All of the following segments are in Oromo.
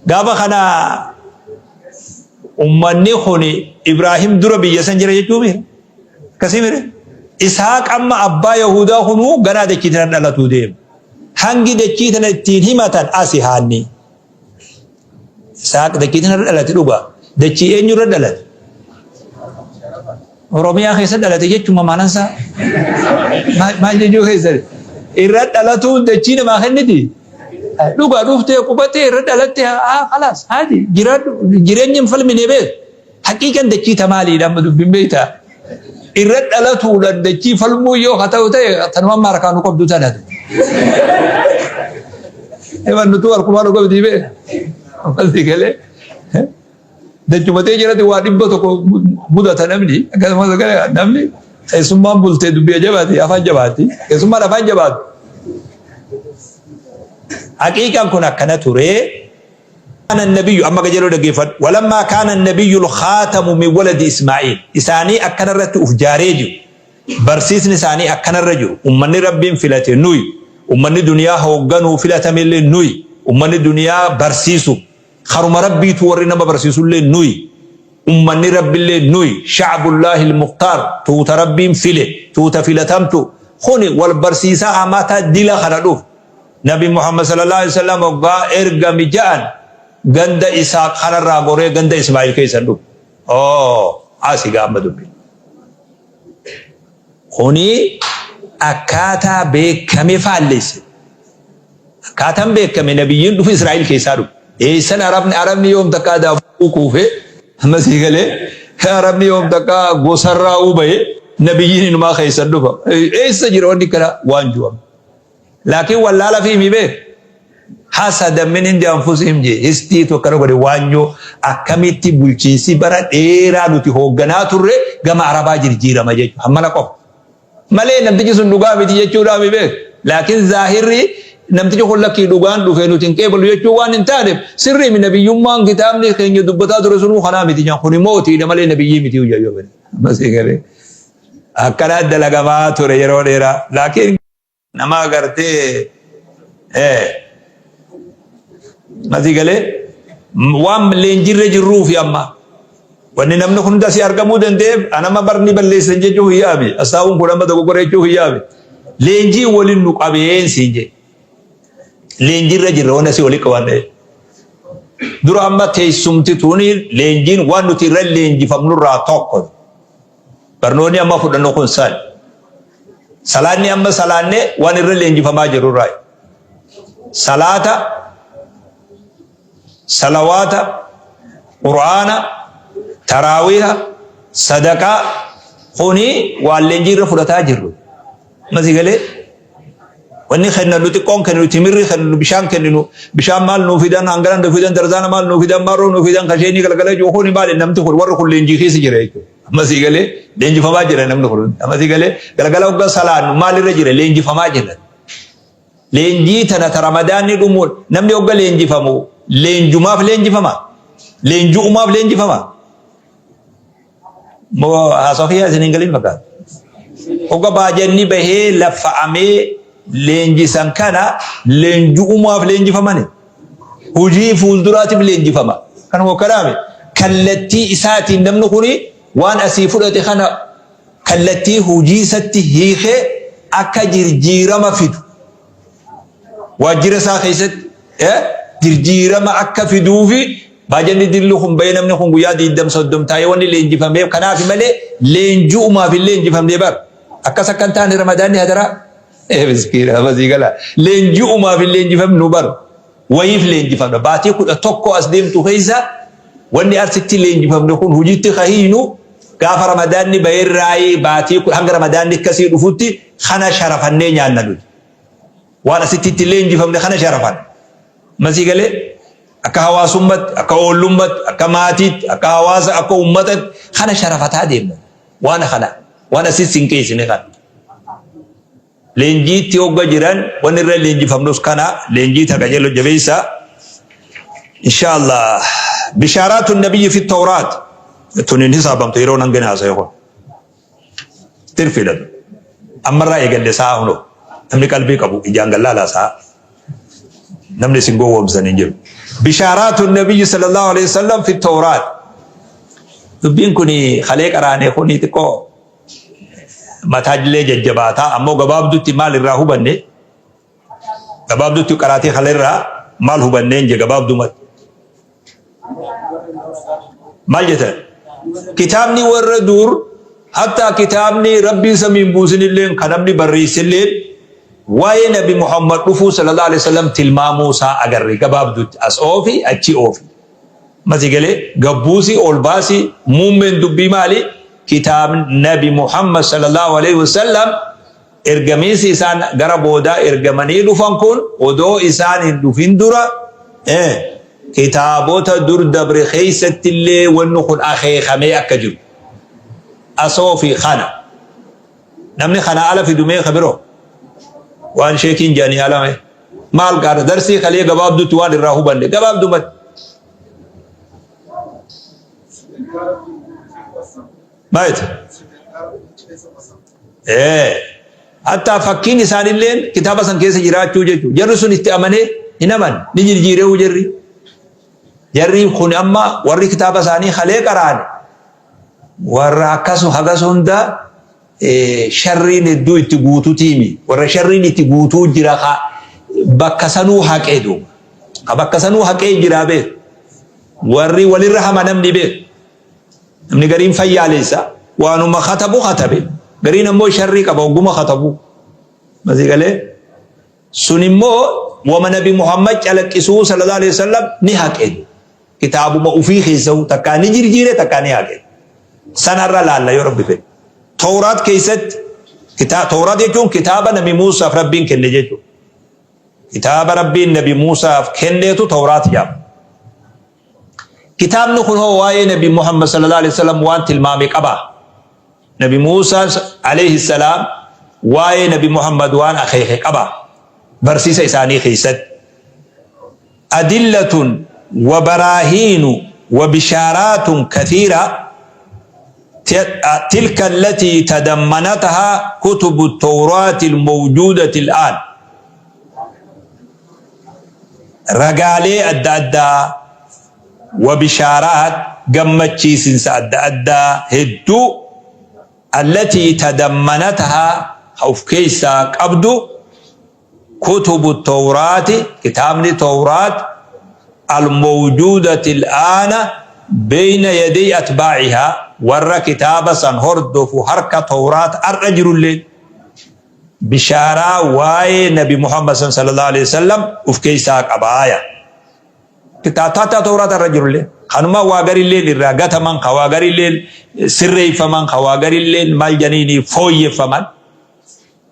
Gaafa kana ummanni kun Ibraahim dura biyya san jira jechuu mire. Akkasii mire. Ishaaq amma abbaa Yahudaa kunuu ganaa dachii tana dhalatuu deema. Hangi dachii tana ittiin himatan asi haanni. Isaaq dachii tana irra dhalate dhugaa. Dachii eenyu irra dhalate? Oromiyaa keessa dhalate jechuun maanansaa. Maal jechuu keessan? Irra dhalatuun dachii namaa kenniti. Dhugaa dhuftee qubattee irra dhalatte haa kalaas haati jiraadhu jireenya hin falmine beek. Haqiiqan dachii tamaaliidha amma dubbiin beektaa. Irra dhalatuudhaan dachii falmuu yoo haa ta'u ta'e tanuma amma harkaa nu qabdu tanatu. Eban nutuu harkumaa nu qabdii beek. Ammas galee. Dachumatee jirati waa 100 mudata namni. Akkasumas galee namni keessummaan bultee dubbii ajabaati afaan jabaatti. Keessummaan afaan jabaatu. Haqiiqaan kun akkana ture. Kaana nabiyyu amma qajeeloo dhaggeeffadhu. Walammaa kaana nabiyyu khaatamu min waladi Ismaa'iil. Isaanii akkanarratti uf jaaree jiru. Barsiisni isaanii akkanarra jiru. Ummanni Rabbiin filate nuyi. Ummanni duniyaa hoogganuu filatamellee nuyi. Ummanni duniyaa barsiisu. Karuma Rabbiitu warri nama barsiisullee nuyi. Ummanni Rabbillee nuyi. Shacbullaahi al-Mukhtaar tuuta Rabbiin file, tuuta filatamtu. Kuni wal barsiisaa amata dila kana dhufu. Nabi Muhammad sallallahu alaihi wasallam hoggaa ergami ja'an ganda Isaaq kanarraa goree ganda Ismaa'il keessan dhufe. Oo asi gaa amma dubbi. Kuni akkaataa beekame faallesse. Akkaataan beekame nabiyyiin dhufu Israa'il keessaa dhufe. Eessan Arabni Arabni yoom takkaa daabuu kuufe amma sii galee Arabni yoom takkaa gosarraa ubaye nabiyyiin inumaa keessan dhufa. Eessa jira wanni kana waan ju'ame. Laakiin wallaala fi himi beek. Hasadan min indi anfusihim jee histiitu akkana godhe waanyoo akkamitti bulchiinsi bara dheeraa nuti hoogganaa turre gama Arabaa jirjiirama jechuudha. Hammana qofa. Malee namtichi sun dhugaa miti jechuudhaa mi beek. Laakiin zaahirri namtichi kun lakkii dhugaan dhufe nuti hin qeebalu jechuu waan hin taaneef sirrii mi nabiyyummaan kitaabni keenya dubbataa ture sunuu kanaa miti jaan kuni mootiidha malee nabiyyii miti yoo fedhe. Ammas eegalee. Akkanaa dalagamaa ture yeroo dheeraa. Laakiin nama agartee asii galee waan leenjirra jirruufi amma wanni namni kun asii argamuu danda'eef anama barni balleessan jechuu hin yaame asaawun kun amma dogoggora jechuu hin yaame leenjii waliin nu qabeen siin jedhe leenjirra jirra waan asii walii qabanne dura amma teessumti tuni leenjiin waan nuti irra leenjifamnurraa tokko. Barnoonni amma fudhannu kun sani. Salaanni amma salaanne waan irra leenjifamaa jirru irraa. Salaata, salawaata, qur'aana, taraawiha, sadaqaa kuni waan leenjii irra fudhataa jirru. Masii galee Wanni kennannu xiqqoon kenninu timirri kenninu bishaan kenninu bishaan maal nuu fidan hangana nuu fidan darzaana maal nuu fidan marroo nuu fidan kasheenii galgala jiru kuni maali namti kun warri kun leenjii keessa jira jechuudha. Amma sii galee leenjifamaa jira namni kun amma sii galee galgala hogga salaannu maalirra jira leenjifamaa jira. Leenjii tana ta ramadaanni dhumuun namni hogga leenjifamu leenjumaaf leenjifama leenju'umaaf leenjifama. Moo haasawaa kiyyaa isin hin galin fakkaata. Hogga baajanni bahee laffa'amee leenjisan kana leenju'umaaf leenjifamani. Hojii fuulduraatiif leenjifama. Kanuma kanaame kallattii isaatiin namni kuni waan asii fudhate kana kallattii hojii isatti hiikee akka jirjiirama fidu. Waajjira isaa keessatti jirjiirama akka fiduufi baajanni dilli kun bahee namni kun guyyaa 20 30 taa'ee wanni leenjifameef kanaaf malee leenji'umaaf hin leenjifamne bar. Akkas akka hin taane ramadaanni hadaraa. Ee miskiina amasii gala. Leenji'umaaf hin leenjifamnu bar. Wayiif leenjifamna. Baatii 11 as deemtu keessa wanni arsitti leenjifamne kun hojiitti kahiinu gaafa ramadaanni baheerraayii baatii hanga ramadaanni akkasii dhufutti kana sharafannee nyaanna nuti. Waan asitti itti leenjifamne kana sharafan. Masii galee akka hawaasummatti, akka oollummatti, akka maatiitti, akka hawaasa, akka uummatatti kana sharafataa deemna. Waan kana waan asitti hin qeessine kana. Leenjiitti hogga jiran wanni irra leenjifamnus kana leenjii takka jedhu jabeessa. Inshallah bishaaraatu nabiyyi fi tawraat tun hin hisaabamtu yeroo nan gana haasa'e kun. Tirfiidha. Ammarraa eegalle sa'a hunoo. Namni qalbii qabu ijaan gallaalaa sa'a. Namni isin gowwoomsan hin jiru. Bishaaraatu nabiyyi sallallahu alaihi wasallam fi tawraat. Dubbiin kun kalee qaraane kun xiqqoo mataajilee jajjabaataa, ammoo gabaabdutti maal irraa hubanne? Gabaabdutti qaraatii kalee irraa maal hubanneen je gabaabdumatti? Maal jettan? Kitaabni warra dur, hatta kitaabni Rabbiin samiin buusinilleen, kan namni barreessilleen, waa'ee Nabi Muhammad dhufuu sallallahu alaihi wasallam tilmaamuu isaa agarre. Gabaabdutti as oofi achi oofi. Masi galee gabbuusii ol baasii, muummeen dubbii maali? Kitaabni Nabi Muhammad sallallahu alaihi wasallam ergamiinsi isaan gara boodaa ergamanii dhufan kun odoo isaan hin dhufin dura kitaabota dur dabre keessatti illee wanni kun akeekamee akka jiru. Asoo fi kana. Namni kana ala fidu meeqa biroo? Waan sheekiin jedhanii alame. Maal gaara darsii kalee gabaabdutti waan irraa hubanne gabaabdumatti? Maal? Hatta fakkiin isaanilleen kitaaba san keessa jiraachuu jechuudha. Jarri sun itti amanee hin amanne, ni jirjiireewu jarri. Jarri kun amma warri kitaaba isaanii kalee qaraane warra akkasu hagas hunda sharriin hedduu itti guututiimi. Warra sharriin itti guutuu jira ka bakka sanuu haqee duuba. Ka bakka sanuu haqee jira beeku. Warri walirra hama namni beeku. Namni gariin fayyaaleessa waanuma katabu katabe. Gariin ammoo sharrii qaba hogguma katabu. Masii galee sun immoo wama Nabi Muhammad calaqqisuu sallallahu alaihi wasallam ni haqe. Kitaabuma ufii keessa'u takkaa ni jirjiire, takkaa ni haqe. Sanarra laalla yoo Rabbi fedhe. Tawraat keessatti, Tawraat jechuun kitaaba Nabi Muusaaf Rabbiin kenne jechuudha. Kitaaba Rabbiin Nabi Muusaaf kenneetu Tawraat jedhama. Kitaabni kun hoo waa'ee Nabi Muhammad sallallahu alaihi wasallam waan tilmaame qaba? Nabi Muusaa alayhi salaam waa'ee Nabi Muhammad waan akeeke qaba barsiisa isaanii keessatti? Adillatun wa baraahiinu wa bishaaraatun kathiira tilka allatii tadammanatahaa kutubu tawraati almawjuudati al'aan. Ragaalee adda addaa, wa bishaaraat, gammachiisinsa adda addaa hedduu, allatii tadammanatahaa, ka uf keessaa qabdu, kutubu tawraati, kitaabni tawraat, almawjuudati al'aana beyna yaday atbaa'ihaa, warra kitaaba san hordofu harka tawraat ar'a jirulleen bishaaraa waa'ee Nabi Muhammad sallallahu alaihi wasallam uf keessaa qabaaya. Taataa tawraata irra jirullee kanuma waa garilleen irraa gataman, ka waa garilleen sirreeffaman, ka waa garilleen maal janiini fooyyeffaman.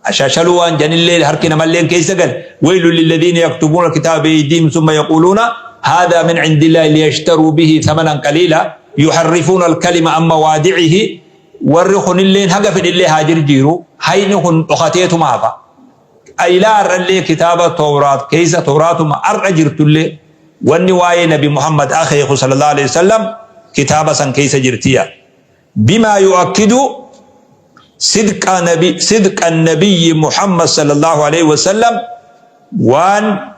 Ashaashaluu waan janillee harki namalleen keessa gale. Waylu lilladhiina yaktubuuna alkitaaba bi'aydiihim summa yaquuluuna haadhaa min cindillaahi liyashtaruu bihi thamanan qaliila yuharrifuuna alkalima an mawaadi'ihi. Warri kunilleen haga fedhillee haa jirjiiru, hayni kun dhokateetuma hafa. Ilaa har'allee kitaaba Tawraat keessa, Tawraatuma har'a jirtullee, wanni waa'ee Nabi Muhammad akeeku sallallahu alaihi wasallam kitaaba san keessa jirtiya. Bimaa yu'akkidu sidqa nabi sidqa nabiyyi Muhammad sallallahu alaihi wasallam, waan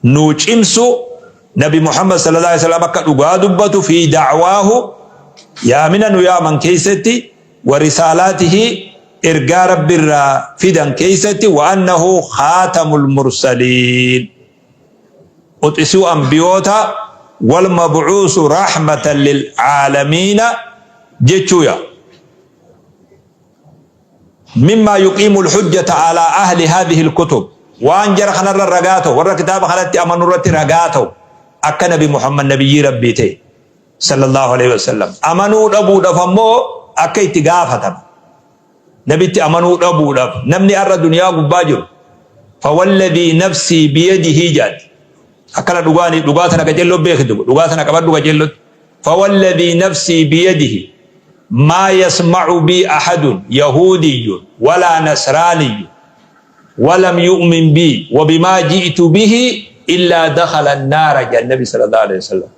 nuu cimsu Nabi Muhammad sallallahu alaihi wasallam akka dhugaa dubbatu, fi da'waahu, yaamina nu yaaman keessatti, wa risaalaatihi, ergaa Rabbi irraa fidan keessatti, wa annahu khaatamul mursaliin, quxisuu anbiyoota, wal mab'uusu rahmatan lil aalamiina jechuuya. Mimmaa yuqiimu al-hujjata alaa ahli haadhihi al-kutub, waan jara kanarra ragaa ta'u, warra kitaaba kanatti amanu irratti ragaa ta'u, akka Nabi Muhammad nabiyyii Rabbii ta'e sallallahu alaihi wasallam amanuu dhabuudhaaf ammoo akka itti gaafatama. Nabitti amanuu dhabuudhaaf namni har'a duniyaa gubbaa jiru, fawalladhii nafsii biyadihii jaati. Akkana dhugaani, dhugaa tana qaceelloo beekitu, dhugaa tana qabadhu qaceellotti. Fawalladhii nafsii biyadihi maa yasma'u bii ahadun yahuudiyyun walaa nasraaniyyun walam yu'min bii wa bimaa ji'tu bihi illaa dakhala annaara jedhan Nabi sallallahu alaihi wasallam.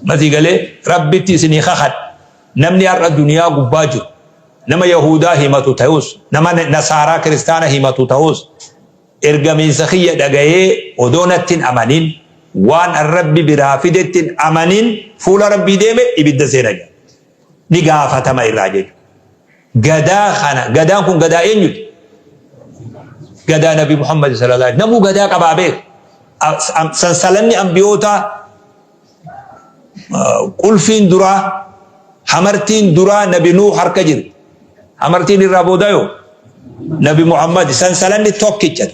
Masii galee Rabbitti isinii kakadha. Namni har'a duniyaa gubbaa jiru nama yahuudaa himatu ta'us, nama nasaaraa kiristaana himatu ta'us, ergamiinsa kiyya dhagayee odoo natti hin amanin, waan Rabbi biraa fidetti hin amanin fuula Rabbii deeme ibidda seena jedha. Ni gaafatama irraa jechuudha. Gadaa kana gadaan kun gadaa eenyuti? Gadaa Nabi Muhammad sallallahu alaihi namuu gadaa qabaa beeku. Sansalanni ambiyootaa qulfiin duraa hamartiin duraa Nabi Nuuh harka jirti. Hamartiin irraa booda yoo Nabi Muhammad sansalanni tokkicha.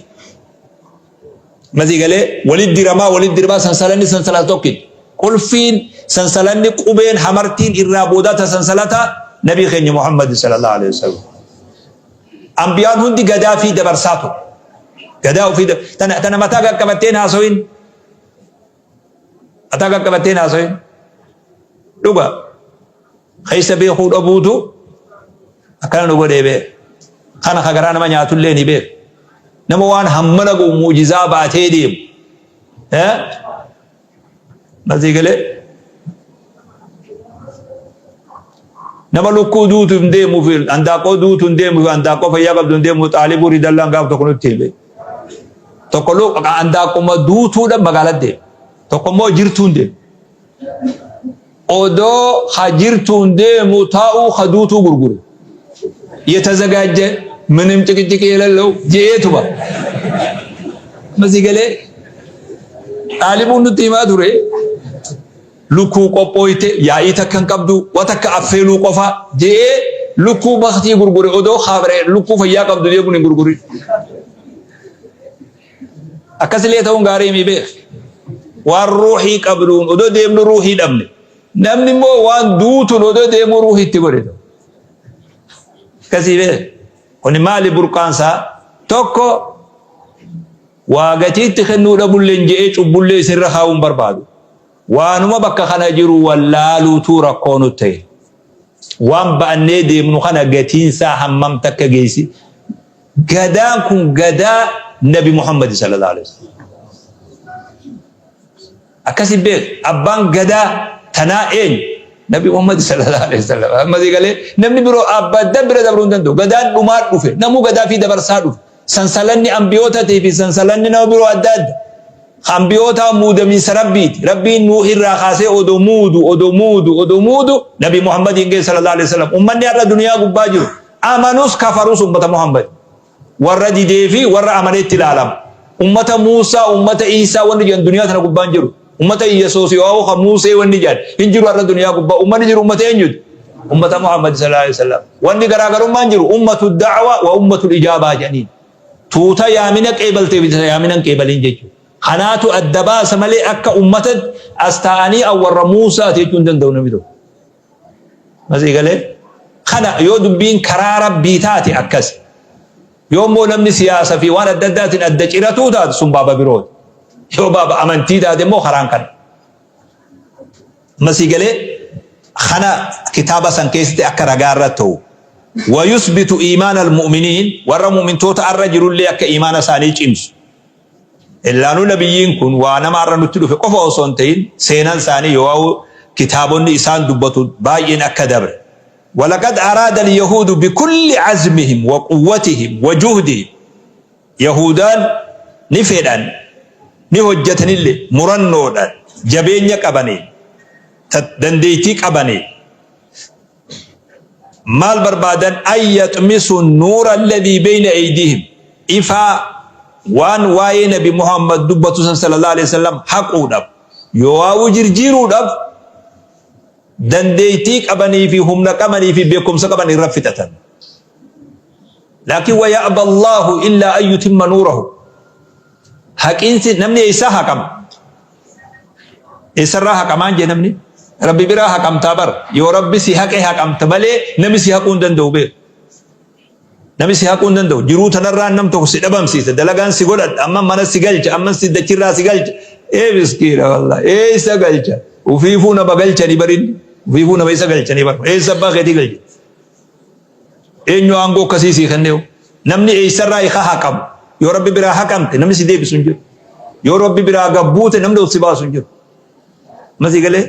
Masii galee walit diramaa walit diramaa sansalanni sansalata tokkicha. Qulfiin sansalanni qubeen hamartiin irraa boodaa ta sansalata Nabii keenya Muhammad sallallahu alaihi wasallam. Ambiyaan hundi gadaa fi dabarsaa ture. Gadaa ofii tana tana mataa qaqqabattee hin haasawin. Mataa qaqqabattee hin haasawin. Dhuga. Keessa beekuu dhabuutu akkana nu godhee beeka. Kana ka garaa nama nyaatullee ni beeka. Nama waan hammana ga'u mu'jizaa baatee deemu. Masii galee nama lukkuu duutu hin deemuu fi handaaqqoo duutu hin deemuu fi handaaqqoo fayyaa qabdu hin deemu xaalibuu ridallaan gaaf tokko nutti hime. Tokko handaaqquma duutuudha magaalaa deema. Tokko immoo jirtuun deema. Odoo ha jirtuun deemu taa'uu ha duutuu gurgure. የተዘጋጀ ምንም ጭቅጭቅ የሌለው jeetuma masii galee xaalibuun nutti himaa ture lukkuu qophooyte yaa'ii takka hin qabdu wa takka affeeluu qofa jee lukkuu baktii gurgure odoo lukkuu fayyaa qabdu deemuun hin gurgurin. Akkasillee ta'uun gaarii mii beek. Waan ruuhii qabduun odoo deemnu ruuhii dhabne. Namni immoo waan duutuun odoo deemuu ruuhii itti godhe. Akkasii beek. Kuni maali burqaansaa? Tokko waa gatiitti kennuu dhabulleen je'ee cubbullee isinirra kaa'uun barbaadu. Waanuma bakka kana jiru wallaaluutu rakkoo nutti ta'e. Waan ba'annee deemnu kana gatiinsaa hammam takka geessi. Gadaan kun gadaa Nabi Muhammad sallallahu alaihi wasallam. Akkasi beek abbaan gadaa tanaa eenyu? Nabi Muhammad sallallahu alaihi wasallam. Amma sii galee namni biroo abbaddan bira dabruu hin danda'u. Gadaan dhumaa dhufe. Namuu gadaa fi dabarsaa dhufe. Sansalanni ambiyootatii fi sansalanni nama biroo adda adda. Ambiyootaa muudamiinsa Rabbiiti. Rabbiin Nuuh irraa kaasee odoo muudu odoo muudu odoo muudu Nabi Muhammadiin ga'e sallallahu alaihi wasallam. Ummanni har'a duniyaa gubbaa jiru amanus kafarus ummata Muhammad. Warra didee fi warra amanetti ilaalama. Ummata Muusaa, ummata Iisaa wanni jedhan duniyaa tana gubbaa hin jiru. Ummata Iyyasuus yoo ka Muusee wanni jedhan hin jiru har'a duniyaa gubbaa. Ummanni jiru ummata eenyuti? Ummata Muhammad sallallahu alaihi wasallam. Wanni garaagarummaan jiru ummatu da'wa wa ummatu ijaabaa jedhaniin. Tuuta yaamina qeebaltee fi yaamina hin qeebalin jechuudha. Kanaatu adda baasa malee akka ummatatti as taa'anii warra Muusaati jechuu hin danda'u namni tokko. Masii galee kana yoo dubbiin karaa Rabbii taate akkas. Yoo immoo namni siyaasa fi waan adda addaatiin adda ciratuu taate sun baaba birooti. Yoo baaba amantii taate immoo karaan kana. Masii galee kana kitaaba san keessatti akka ragaa irra ta'u. Wayusbitu iimaana almu'miniin warra mu'mintoota arra jirullee akka iimaana isaanii cimsu. Illaanuu nabiyyiin kun waa nama har'a nutti dhufe qofa osoo hin ta'in seenaan isaanii yoo kitaabonni isaan dubbatu baay'een akka dabre. Walaqad araada alyahuudu bikulli azmihim wa quwwatihim wa juhdihim. Yahuudaan ni fedhan ni hojjatanillee murannoodhaan jabeenya qabaniin dandeettii qabaniin maal barbaadan an yaxmisu nuura alladhii bayna aydiihim ifaa waan waa'ee nabi Muhammad dubbatu san sallallahu alaihi wasallam haquudhaaf yoo'aawuu jirjiiruudhaaf dandeettii qabanii fi humna qabanii fi beekumsa qaban irra fixatan. Laakiin waya'ba Allahu illaa an yutimma nuurahu. Haqiinsi namni eessaa haqama? Eessarraa haqamaan jee namni? Rabbi biraa haqamtaa bar. Yoo Rabbi si haqe haqamta malee namni si haquu hin danda'u beeku. Namni si haquu hin danda'u. Jiruu tanarraa nam tokko si dhabamsiisa. Dalagaan si godhadha. Amma mana si galcha. Amma si dachirraa si galcha. Ee miskiina wallah. Eessa galcha? Ufiifuu nama galchanii barinni. Ufiifuu nama isa galchanii bar. Eessa abbaa keetii galcha? Eenyu aangoo akkasii sii kenneewu? Namni eessarraa hiika haqamu? Yoo Rabbi biraa haqamte namni si deebisu hin jiru. Yoo Rabbi biraa gabbuute namni ol si baasu hin jiru. Masii galee?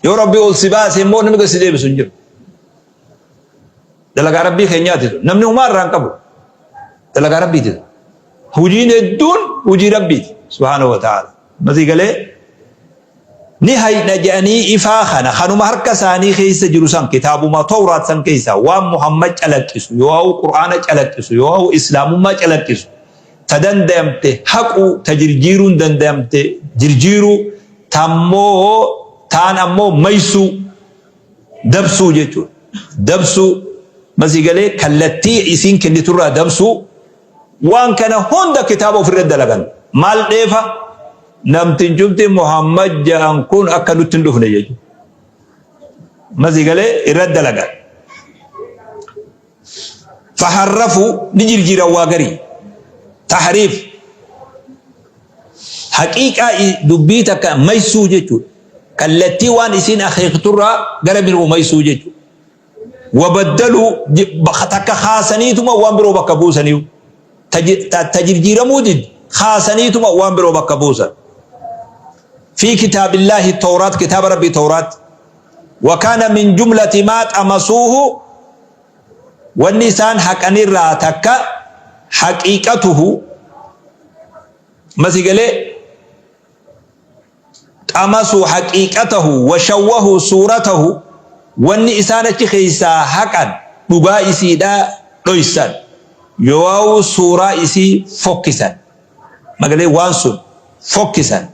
Yoo Rabbi ol si baase immoo namni gad si deebisu hin jiru. Dalagaa Rabbii keenyaati sun. Namni humaa irraa hin qabu. Dalagaa Rabbiiti sun. Hojiin hedduun hojii Rabbiiti. Subhaanahu wa ta'ala. Masii galee? Ni hayna je'anii ifaa kana kanuma harka isaanii keessa jiru san, kitaabuma Tawraat san keessa waan Muhammad calaqqisu, yoo'au Qur'aana calaqqisu, yoo'au Islaamummaa calaqqisu, ta dandayamte haquu, ta jirjiiruun dandayamte jirjiiruu, tammoo taan ammoo maysuu, dabsuu jechuudha. Dabsuu masii galee kallattii isiin kenniturraa dabsuu. Waan kana hunda kitaaba ofirra dalagan. Maal dheefa? Namtinchumti Muhammad ja'an kun akka nutti hin dhufne jechuudha. Masii galee irra dalagan. Faharrafu, ni jirjiiran waa garii. Tahriif. Haqiiqaa dubbii takka maysuu jechuudha. Kallattii waan isiin akeekturraa gara biroo maysuu jechuudha. Wabaddaluu, takka kaasaniituma waan biroo bakka buusaniiyu. Ta jirjiiramuu diddu kaasaniituma waan biroo bakka buusan. Fi kitaabillaahi tawraat, kitaaba Rabbii Tawraat. Wa kaana min jumlati maa xamasuuhu, wanni isaan haqanirraa takka haqiiqatuhu masi galee xamasuu haqiiqatahu wa shawwahuu suuratahu, wanni isaan achi keessaa haqan dhugaa isiidhaa dhoysan yooawuu suuraa isii fokkisan, magalee waan sun fokkisan,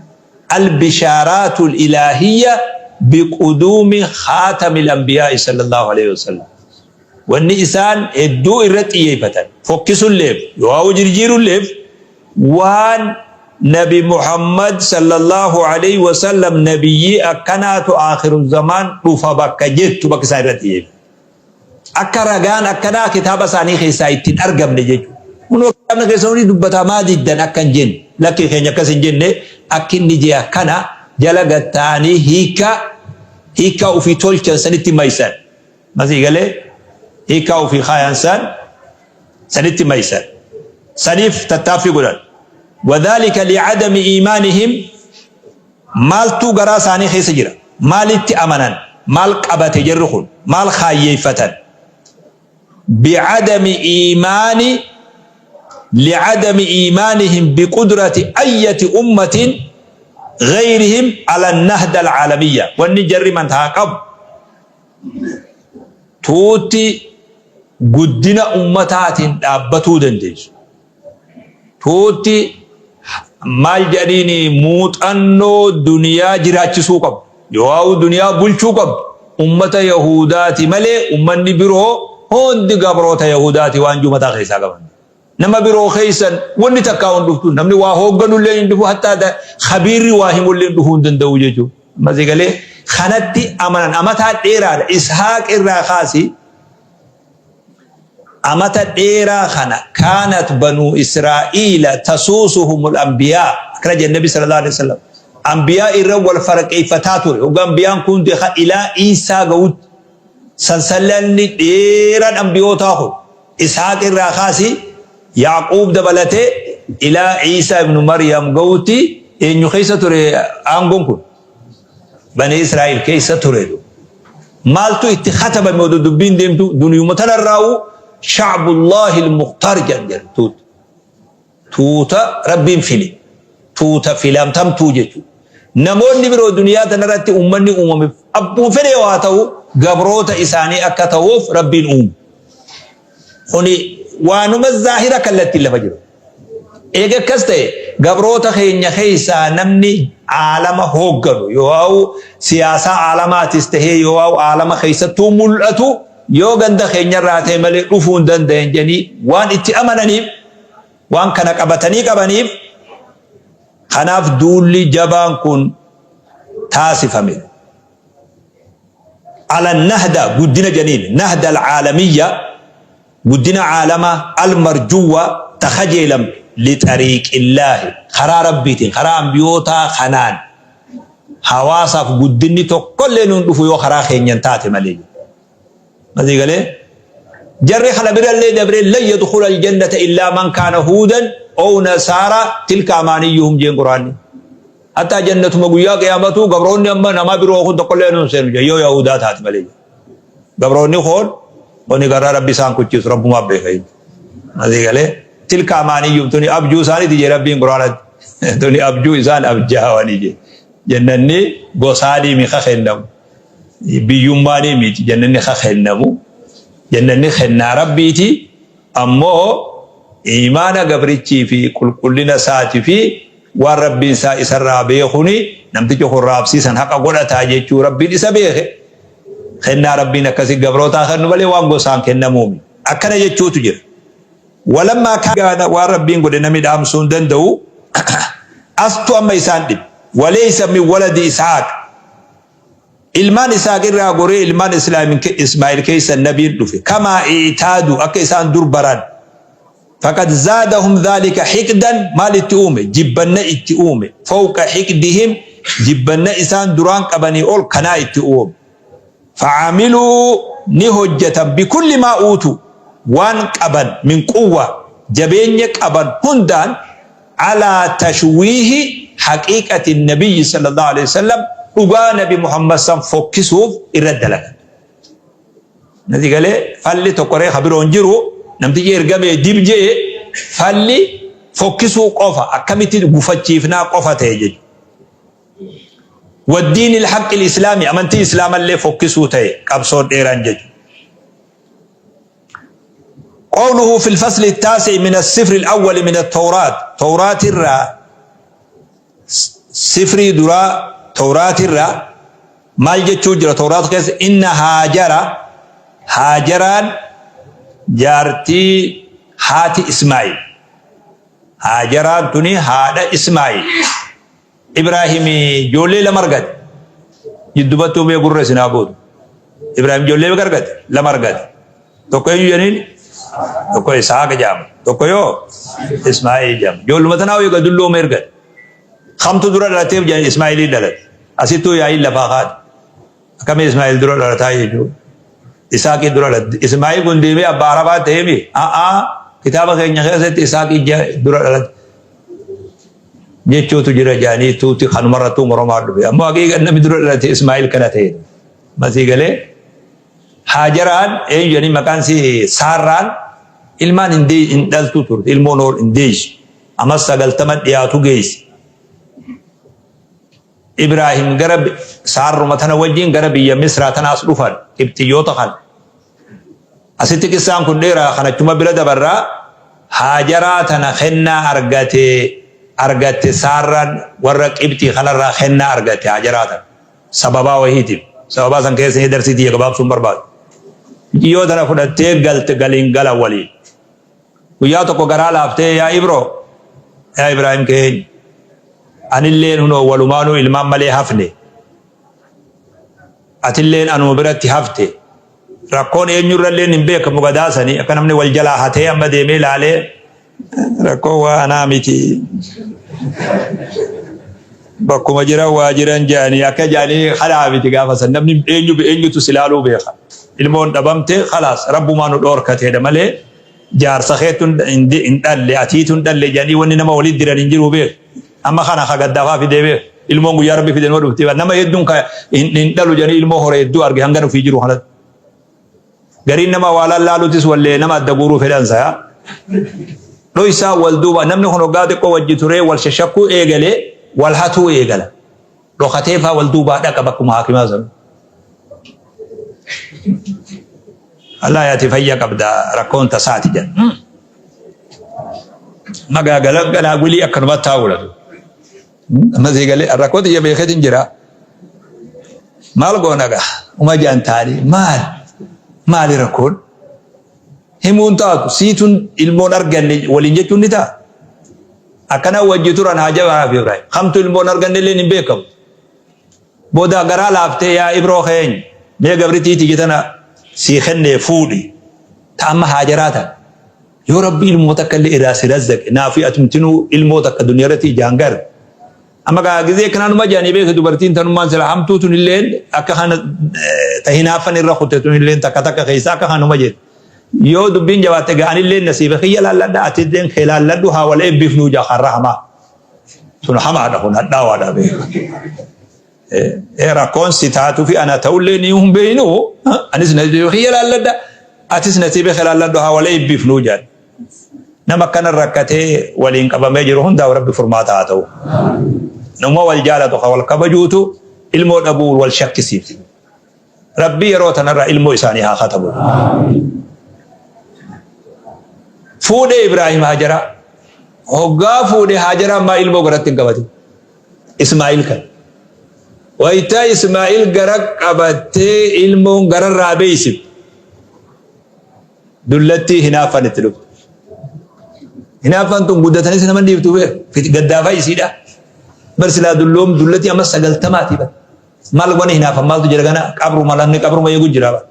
albishaaraatu ilaahiyya biquduumi khaatamil anbiyaa'i sallallahu alaihi wasallam. Wanni isaan hedduu irra xiyyeeffatan fokkisulleef yooawuu jirjiirulleef waan Nabi Muhammad sallallahu alaihi wasallam nabiyyii akkanaatu aakhiru zamaan dhufa bakka jettu bakka isaan irratti xiyyeeffatan. Akka ragaan akkanaa kitaaba isaanii keessaa ittiin argamne jechuudha. Kunoo kitaabni keessa hundi dubbataa, maa diddan akka hin jenne, lakkii keenya akkas hin jenne, akki inni jee akkana jala gatta'anii hiikkaa ofii tolchan sanitti maysan. Masii galee hiikkaa ofii kaayan san sanitti maysan. Saniif tattaaffii godhan. Wadhaalika li'adami iimaanihim, maaltu garaa isaanii keessa jira? Maalitti amanan? Maal qabate jarri kun? Maal kaayyeeffatan? Bi'adami iimaani li'adami iimaanihim biqudrati ayyati ummatin ghayrihim ala nahda alcaalamiyya. Wanni jarri mantaa qabu tuutti guddina ummataatiin dhaabbatuu dandeessu. Tuutti maal jedhaniin muuxannoo duniyaa jiraachisuu qabdu. Yoo duniyaa bulchuu qabdu ummata Yahudaati malee ummanni biroo hundi gabroota Yahudaati waan jiru mataa keessaa qaban. Nama biroo keessan wanni takkaa hin dhuftu, namni waa hoogganullee hin dhufu, hattaa khabiirri waa himullee hin dhufuu hin danda'u jechuudha. Masii galee kanatti amanan amataa dheeraadha. Ishaaq irraa kaasi amata dheeraa kana kaanat banuu Israa'iila tasuusuhumul anbiyaa, akkana jedhe Nabi sallallahu alaihi wasallam. Anbiyaa irra wal faraqeeffataa ture. Hogga anbiyaan kun ilaa Iisaa ga'utti sansalanni dheeraan ambiyootaa kun Ishaaq irraa kaasi Yaaquub dabalatee ilaa Iisaa ibnu Maryam ga'utti eenyu keessa ture aangoon kun? Bani Israa'il keessa ture. Maaltu itti katabame odoo dubbiin deemtu duniyuma tanarraa'u shacbullaahi al-mukhtaar jedhan jedhan tuuta. Tuuta Rabbiin file. Tuuta filamtamtuu jechuudha. Namoonni biroo duniyaa tanarratti uummanni uumame abbuma fedhe yoo haa ta'u gabroota isaanii akka ta'uuf Rabbiin uume. Kuni waanuma zaahira kallattiin lafa jiru. Eega akkas ta'e, gabroota keenya keessaa namni aalama hoogganu yoo siyaasaa aalamaatis tahee yoo aalama keessattuu mul'atu yoo ganda keenyarraa ta'e malee dhufuu hin danda'an jedhanii waan itti amananiif, waan kana qabatanii qabaniif, kanaaf duulli jabaan kun taasifame. Ala nahda, guddina jedhaniin nahda alcaalamiyya, guddina caalamaa, almarjuwwa, ta kajeelamtu, lixariiqillaahi, karaa Rabbiitiin, karaa ambiyootaa kanaan hawaasaaf guddinni tokkollee nuun dhufu yoo karaa keenyan taate malee. Masii galee jarri kana birallee dabree lan yadkhula aljannata illaa man kaana huudan ow nasaara tilka amaaniyyuhum jeen Qur'aanni. Hattaa jannatuma guyyaa qiyaamatuu gabroonni amma nama biroo kun tokkollee nuun seenu jee yoo Yahudaa taate malee. Gabroonni koon oni garraa Rabbi isaan kuchiisu Rabbumaaf beeka jechuudha. Masii galee tilka amaaniyyuhum, tuni abjuu isaaniiti jee Rabbiin Qur'aanatti. Tuni abjuu isaan abjaawanii jee. Jannanni gosaanii mi ka kennamu. Biyyummaanii miti jannanni ka kennamu. Jannanni kennaa Rabbiiti. Ammoo iimaana gabrichii fi qulqullina isaati fi waan Rabbiin isaa isarraa beekuni namtichi kun raabsiisan haqa godhataa jechuu Rabbiin isa beeke. Kennaa Rabbiin akkasi gabrootaa kennu malee waan gosaan kennamuumi. Akkana jechuutu jira. Walammaa kaana waan Rabbiin godhe namni dhaamsuu hin danda'u. Astu amma isaan dhibe. Waleysa min waladi Ishaaq. Ilmaan Ishaaq irraa goree ilmaan Ismaa'il keessa nabiin dhufe. Kamaa i'taadu akka isaan dur baran. Faqad zaadahum dhaalika hiqdan maal itti uume? Jibbanna itti uume. Fawqa hiqdihim jibbanna isaan duraan qabanii ol kanaa itti uume. Fa'amiluu ni hojjatan bikulli maa uutu waan qaban min quwwa jabeenya qaban hundaan alaa tashwiihi haqiiqati nabiyyi sallallahu alaihi wasallam dhugaa nabi Muhammad san fokkisuuf irra dalagan. Nati galee falli tokko ree kabiroo hin jiru namtichi ergamee dib jee falli fokkisuu qofa akkamitti gufachiifnaa qofa ta'e jechuudha. Waddiini alhaqqi alislaami amantii islaamallee fokkisuu ta'e qabsoon dheeraan jechuudha. قوله في الفصل التاسع من السفر الأول من التوراة توراة الرا سفري درا توراة الرا maal jechuu jira Tawraat keessa inna Haajara Haajaraan jaartii haati Ismaa'il Haajaraan tuni haadha Ismaa'il Ibraahim ijoollee lama argate jiddubattuu mee gurra isin haa gootu Ibraahim ijoollee meeqa argate lama argate tokko eenyu jedhaniin tokko Isaaq jedhama tokko yoo Ismaa'il jedhama ijoolluma tanaa eega dulloome ergate Kamtu dura dhalateef jedhan Ismaa'ilii dhalate. Asittuu yaa'iin lafaa kaate. Akkamii Ismaa'il dura dhalataa jechuudha. Isaaqii dura dhalate. Ismaa'il kun deemee abbaa Arabaa ta'ee mi? A'aa kitaaba keenya keessatti Isaaqii dura dhalate. Jechuutu jira jedhanii tuuti kanumarrattuu moromaa dhufe. Ammoo haqiiqa namni dura dhalate Ismaa'il kana ta'e. Masii galee Haajaraan eenyu jedhanii maqaan si Saarraan ilmaan hin dhaltu turte ilmoon hin deessu. Amas 90 dhiyaatu geesse. Ibraahim gara Saarruma tana wajjin gara biyya Misraa tana as dhufan Qibxiyyoota kana. Asitti qissaan kun dheeraa kanachuma bira dabarraa Haajaraa tana kennaa argate argatte Saarraan warra Qibxii kanarraa kennaa argatte Haajaraa tana. Sababaa wahiitiif. Sababaa san keessa darsii tiyya gabaabsuun barbaadu. Muciyyoo tana fudhattee galte galiin gala waliin. Guyyaa tokko garaa laaftee yaa Ibroo, yaa Ibraahim keenya, anilleen hunoo walumaanuu ilmaan malee hafne, atilleen anuma biratti hafte, rakkoon eenyurralleen hin beekamu gadaa sanii akka namni wal jalaa hatee amma deemee laalee rakkoo waa anaa miti. Bakkuma jiran waa jiran jedhanii akka jedhanii kanaa miti gaafa san namni eenyu eenyutu si laaluu beeka. Ilmoon dhabamte khalaas rabbumaa nu dhoorkateedha malee jaarsa keetu hin dhalle atiitu hin dhalle jedhanii wanni nama walitti diran hin jiru beek. Amma kana ka gaddaafaa fidee beek. Ilmoon guyyaa rabbi fide numa dhufti. Nama hedduun ka hin dhalu jedhanii ilmoo hore hedduu arge hanga nufii jiru kanatti. Gariin nama waa lallaalutis wallee nama adda guuruu fedhan saya. Dhoysaa wal duuba namni kun hoggaa xiqqoo wajji turee wal shashakkuu eegalee wal hatuu eegala. Dhokatee faa wal duubaa dhaqa bakkuma haakimaa sana. Allah ati fayya qabda rakkoon tasaati jedha. Magaagala ganaa gulii akkanumatti taa'uudha. Amma sii galee rakkoo tiyya beekeetiin jira. Maal goona gaa? Uma jaan taa'anii maal? Maali rakkoon? Himuun taatu siituun ilmoon arganne waliin jechuun ni ta'a. Akkana wajji turan haa jabaa fi Ibrahim. Kamtu ilmoon arganne illee hin beekamu. Booda garaa laaftee yaa Ibroo keenya mee gabritii tiyya tana sii kennee fuudhi. Ta amma haajaraa tana. Yoo Rabbi ilmoo takka illee irraa si razzaqe naafi atumtinuu ilmoo takka duniyaa irratti ijaan garre. Amma gaa gizee kananuma jedhanii beektu dubartiin tanummaan sila hamtuu tun illeen akka kana ta hinaaffan irra kutte tun illeen takka takka keessa akka kanuma jedhu. Yoo dubbiin jabaatte gaa anilleen nasiiba kiyya laalladha atilleen kee laalladhu haa wal eebbifnuu jaa karra hamaa. Sun hamaadha kun hadhaawaadha beeku. Rakkoon si taatu fi ana ta'ullee ni hin beeynu anis nasiiba kiyya laalladha atis nasiiba kee laalladhu haa wal eebbifnuu jedhan. Nama akkana rakkatee waliin qabamee jiru hundaaf Rabbi furmaata haa ta'u. Nama wal jaalatu ka wal kabajuutu ilmoo dhabuu wal shakkisiifti. Rabbi yeroo tanarraa ilmoo isaanii haa katabu. Fuudhee Ibraahim Hajaraa. Hoggaa fuudhe Hajaraa ammaa ilmoo garatti hin qabatin. Ismaa'il kan. Wayita Ismaa'il gara qabattee ilmoon gararraa beeysifte. Dullattii hinaaffan itti dhufte. Hinaaffan tun guddatanis nama dhiiftu gaddaafa isiidha. Bar silaa dulloom dullatti amma 90ti bar. Maal wani hinaafan maaltu jira kana qabruma lamni qabruma eegu jira bar.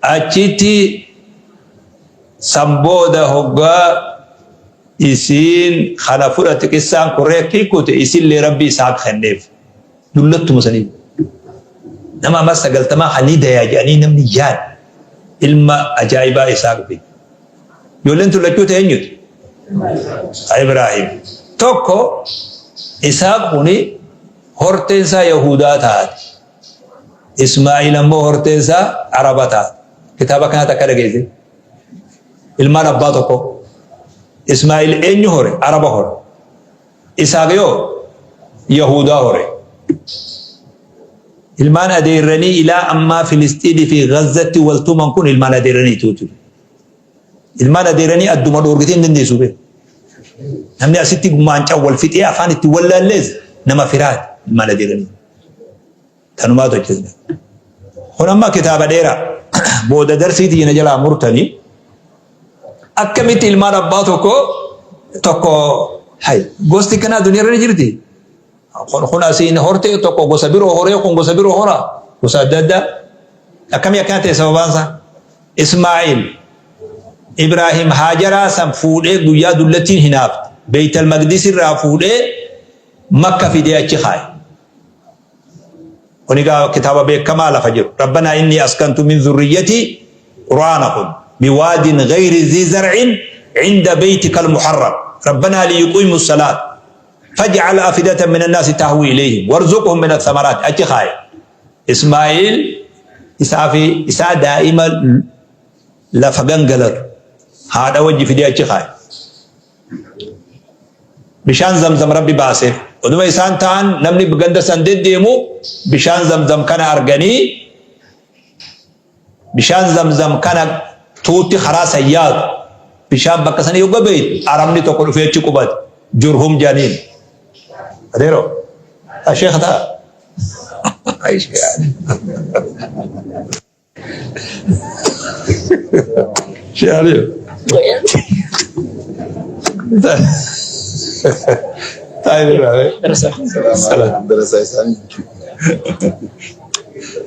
Achitti san booda hoggaa isiin kana fudhate qissaan korree kikkute isillee rabbi isaaq kenneef. Dullattuma saniif. Nama amma 90 kan ni dayaa jedhanii namni yaad ilma ajaa'ibaa Isaaq fide. Ijoolleen tun lachuu ta'e eenyuti? Ibraahim. Tokko Isaaq kuni horteen isaa Yahudaa taate. Ismaa'il ammoo horteen isaa Araba taate. Kitaaba kanatti akka dhageesse. Ilmaan abbaa tokko. Ismaa'il eenyu hore? Araba hore. Isaaq yoo Yahudaa hore. Ilmaan adeerranii ilaa ammaa Filisxiinii fi Gazzatti wal tuman kun ilmaan adeerraniitu ture. Ilmaan adeerranii adduma dhoorgitee hin dandeessu beeku. Namni asitti maancaan wal fixee afaan itti wallaallees nama firaati ilmaan adeerranii. Tanumaatu hojjetame. Kun amma kitaaba dheeraa booda darsii tiyya na jalaa murtanii akkamitti ilmaan abbaa tokko tokko hay gosti kanaa duniyaa irra ni jirti. Kun asiin hortee tokko gosa biroo horee kun gosa biroo horaa gosa adda addaa akkamii akkana ta'e sababaan isaa Ismaa'il Ibraahim Haajaraa san fuudhee guyyaa dullattiin hinaafte Beeytal Maqdis irraa fuudhee Makka fidee achi kaaye. Kun egaa kitaaba beekamaa lafa jiru. Rabbanaa inni askantu min zurriyyatii Qur'aana kun biwaadin gayri zii zar'in cinda beytika almuharram rabbanaa liyuqiimu salaat faj'al afidatan min annaasi tahwi ilayhim warzuqhum min athamaraat achi kaaye. Ismaa'iil isaa fi isaa daa'ima lafa gangalatu haadha wajji fidee achi kaaye. Bishaan zamzam Rabbi baaseef. Oduma isaan ta'an namni ganda san deddeemu bishaan zamzam kana arganii bishaan zamzam kana tuutti karaa san yaatu bishaan bakka sanii yogga beeytu arabni tokko dhufee achi qubate jurhum jedhaniin. Adeero sheekha ta'a. Sheekh Taa'ee Salam. Darasa isaanii.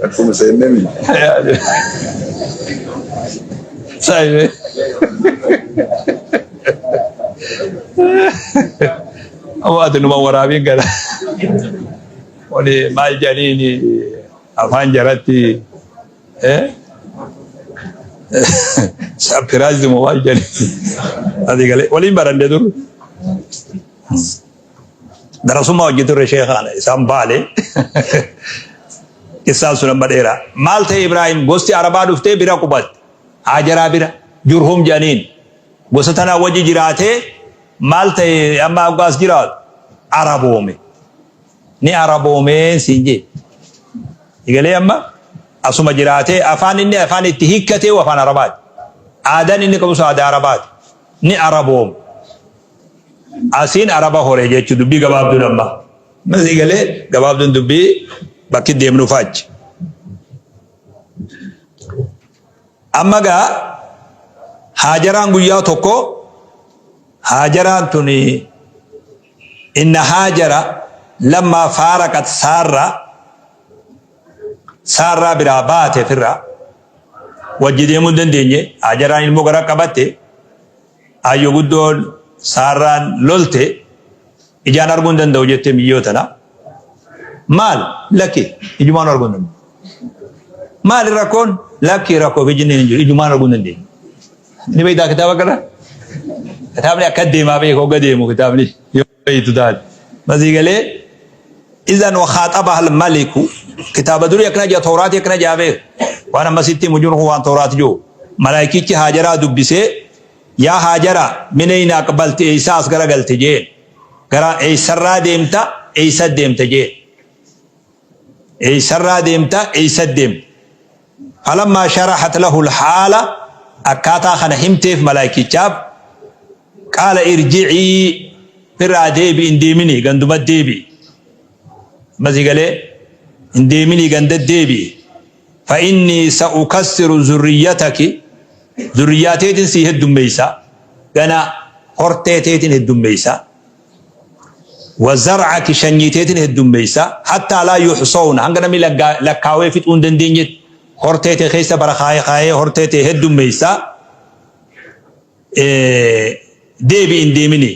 Akkuma seennemi. Taa'ee. Amma ati numa waraabiin gara. Wani maal jedhaniini afaan jaratti sapiraayizi moo maal jedhani ati galee waliin baranne dur darasummaa hojii turre sheekaan isaan baale isaan sun amma dheeraa maal ta'e Ibraahim gosti Arabaa dhuftee bira qubatte Haajaraa bira Jurhum jedhaniin gosa tanaa wajji jiraatee maal ta'e amma hoggaas jiraatu Araboome. Ni araboomee siin jee. Egalee amma asuma jiraatee afaan inni afaan itti hiikkatee afaan Arabaati. Aadaan inni qabus aadaa Arabaati. Ni araboome. Asiin Araba hore jechuun dubbii gabaabduun amma. Masii galee gabaabduun dubbii bakki deemnu faachi. Amma gaa Haajaraan guyyaa tokko Haajaraan tuni Inna Haajara lammaa faaraqat Saarraa, Saarraa biraa baate firraa wajji deemuu hin dandeenye. Haajaraan ilmoo garaa qabatte, ayyo guddoon Saarraan lolte, ijaan arguu hin danda'u jette miyyoo tana. Maal? Lakki ijumaan arguu hin danda'u. Maali rakkoon? Lakki rakkoo fi jinniin hin jiru ijumaan arguu hin dandeenye. Ni beektaa kitaaba kana? Kitaabni akka deemaa beeku hogga deemu kitaabni yoo beektu taate. Masii galee izan wakaaxabaha almaliku kitaaba durii akkana jaa tooraatii akkana jaa beeku. Waan amma sitti himu jiru kun waan tooraati jiru. Malaayikichi Haajaraa dubbisee Yaa Haajara min eyna aqbalti eeysaa as garagalte jeen. Gara eeysarraa deemta eeysa deemta jeen. Eeysarraa deemta eeysa deemta. Falammaa sharahat lahu lhaala akkaataa kana himteef malaayikichaaf qaala irji'ii firraa deebi hin deemini ganduma deebi. Masii galee hin deeminii ganda deebi. Fa innii sa'ukassiru zurriyyataki zurriyyaa teetin sii heddummeeysa gana hortee teetin heddummeeysa wa zar'aki shanyii teetin heddummeeysa hattaa laa yuhsawna hanga namni lakkaawee fixuu hin dandeenyetti hortee tee keessa bara kaayee kaayee hortee tee heddummeeysa deebi hin deemini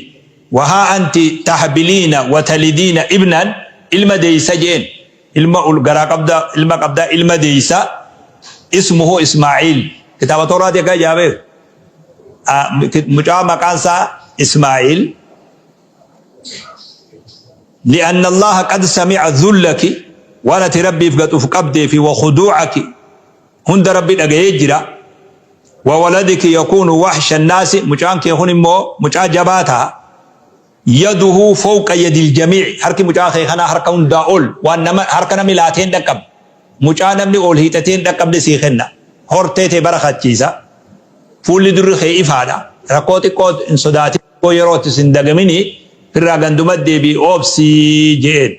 wahaa anti tahbiliina wa talidiina ibnan ilma deeysa jeen ilma ul garaa qabda ilma qabda ilma deeysa ismuhu Ismaa'iil kitaaba Tooraati akka jaabeef mucaa maqaan isaa Ismaa'iil li'anna Allaha qad sami'a dhullaki waan ati rabbiif gad uf qabdee fi wa khuduucaki hunda rabbi dhagayee jira wa waladiki yakuunu wahsha naasi mucaan kee kun immoo mucaa jabaa ta'a Yaduhu fowqa yadil jamii'i harki mucaa kee kanaa harka hundaa ol waan nama harka namni laatee hin dhaqqabne mucaa namni ol hiixatee hin dhaqqabne sii kenna hortee tee barakachiisa fuulli durri kee ifaadha rakkoo xiqqoo hin sodaatin rakkoo yerootti sin dagamini firraa ganduma deebii obsii je'een.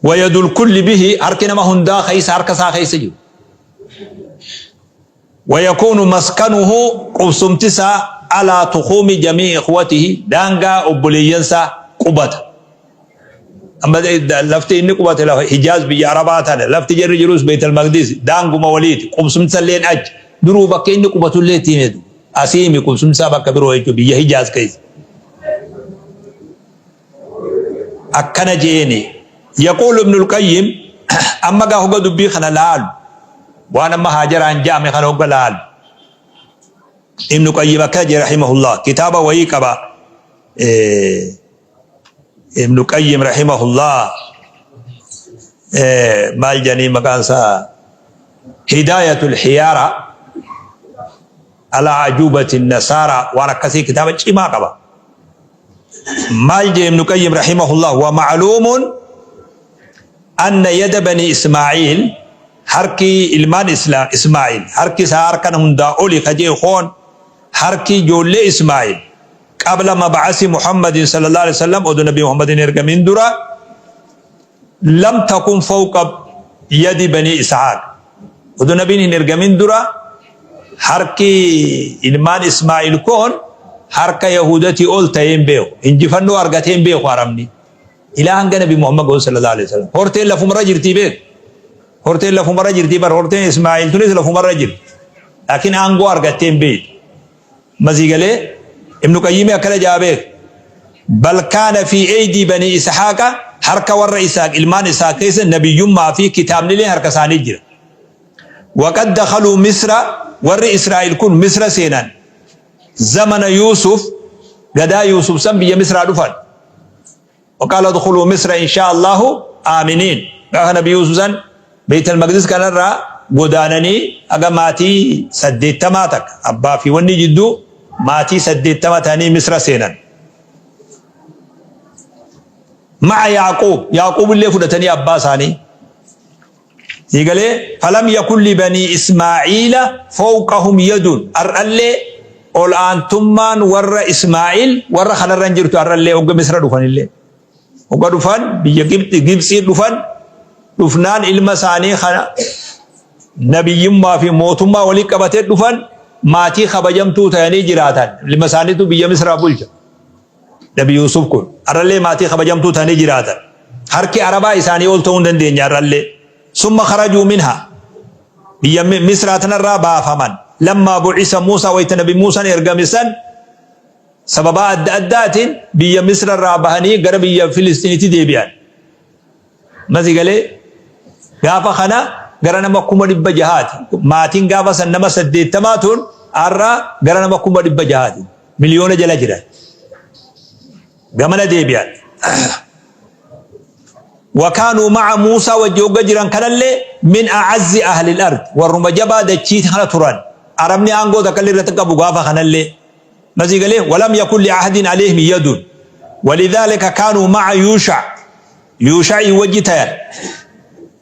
Wa yadul kulli bihi harki nama hundaa keessa harka isaa keessa jiru. Wayakuunu maskanuhu qubsumti isaa alaa tukhuumi jamii'i ikhwatihi daangaa obboleeyyan isaa qubata. Amma lafti inni qubate lafa Hijaaz biyya Arabaa tana lafti jarri jirus Beeytal Maqdis daanguma waliiti qubsumti isalleen achi duruu bakka inni qubatullee itti himetu asii himi qubsumti isaa bakka biroo jechuudha biyya Hijaaz keessa. Akkana je'eeni Yaquulu Ibnul Qayyim amma gaa hogga dubbii kana laalu waan amma Haajaraan ja'ame kana hogga laalu Ibnu Qayyim akkana je'e rahimahullah kitaaba wayii qaba Ibnu Qayyim rahimahullah maal jedhanii maqaan isaa Hidaayatul Hiyaara Alaa Ajuubati Nasaara waan akkasii kitaaba cimaa qaba. Maal jee Ibnu Qayyim rahimahullah wa ma'luumun anna yada bani Ismaa'iil harki ilmaan Ismaa'iil harki isaa harkan hundaa oli ka jee koon harki ijoollee Ismaa'iil qabla mab'asi Muhammadin sallallahu alaihi wasallam oduu Nabi Muhammadin ergamin dura lam takun fawqa yadi bani Ishaaq oduu Nabiin hin ergamin dura harki ilmaan Ismaa'il kun harka Yahudatii ol ta'ee hin beeku injifannoo argatee hin beeku Arabni ilaa hanga Nabi Muhammad ga'u sallallahu alaihi wasallam horteen lafumarra jirtii beeku horteen lafumarra jirtii bar horteen Ismaa'il tunis lafumarra jirti laakiin aangoo argattee hin beektu Masii galee Ibnu Qayyimi akkana ja'a beek. Bal kaana fi eydii banii Ishaaqa harka warra Isaaq ilmaan Isaaq keessa nabiyyummaa fi kitaabnileen harka isaanii jira. Waqad dakhaluu Misra warri Israa'il kun Misra seenan. Zamana Yuusuf gadaa Yuusuf san biyya Misraa dhufan. Waqaala udkhuluu Misra inshaa Allaahu aaminiin. Gaafa Nabi Yuusuf san Beeytal Maqdis kanarraa godaananii haga maatii 80 takka abbaa fi wanni jidduu maatii 80 ta'anii Misra seenan. Ma'a Yaaquub Yaaquub illee fudhatanii abbaa isaanii. Sii galee falam yakun li banii Ismaa'iila fawqahum yadun har'allee ol aantummaan warra Ismaa'iil warra kanarra hin jirtu har'allee hogga Misra dhufanillee hogga dhufan biyya Gibxi Gibxii dhufan dhufnaan ilma isaanii kana nabiyyummaa fi mootummaa walii qabatee dhufan maatii kabajamtuu ta'anii jiraatan ilma isaaniitu biyya Misraa bulcha. Nabi Yuusuf kun har'allee maatii kabajamtuu ta'anii jiraatan. Harki Arabaa isaanii ol ta'uu hin dandeenye har'allee. Summa kharajuu minha. Biyya Misraa tanarraa baafaman. Lammaa bu'isa Muusaa wayita Nabi Muusaan ergame san sababaa adda addaatiin biyya Misrarraa bahanii gara biyya Filistiinitti deebi'an. Masi galee gaafa kana gara nama 600,000ti. Maatiin gaafa san nama 80 tun har'a gara nama 600,000ti. Miliyoona jala jiran. Gamana deebi'an. Wakaanuu ma'a Muusaa wajji hogga jiran kanallee min a'azzi ahlil ard warruma jabaa dachii kana turan. Arabni aangoo takka illee irratti qabu gaafa kanallee. Masii galee walam yakun li ahadin alayhim yadun. Walidhalika kaanuu ma'a Yuusha. Yuusha'ii wajji tayan.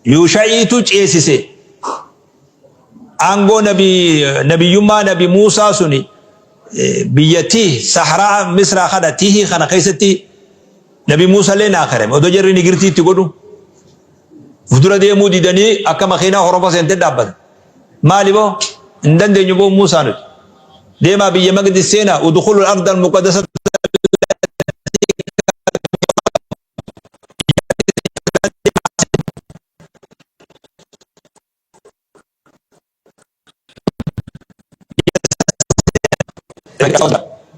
Yuusha'iitu ceesise. Aangoo nabi nabiyyummaa nabi Muusaa suni biyya Tiih Sahraa Misraa kana Tiihii kana keessatti nabi Muusaa illee naakarame. Odoo jarri nigirtii itti godhu. Uf dura deemuu didanii akka makiinaa horofa seentee dhaabbatan. Maali boo? Hin dandeenyu boo Muusaa nuti. Deemaa biyya Maqdis seenaa udkhulu al-arda al-muqaddasata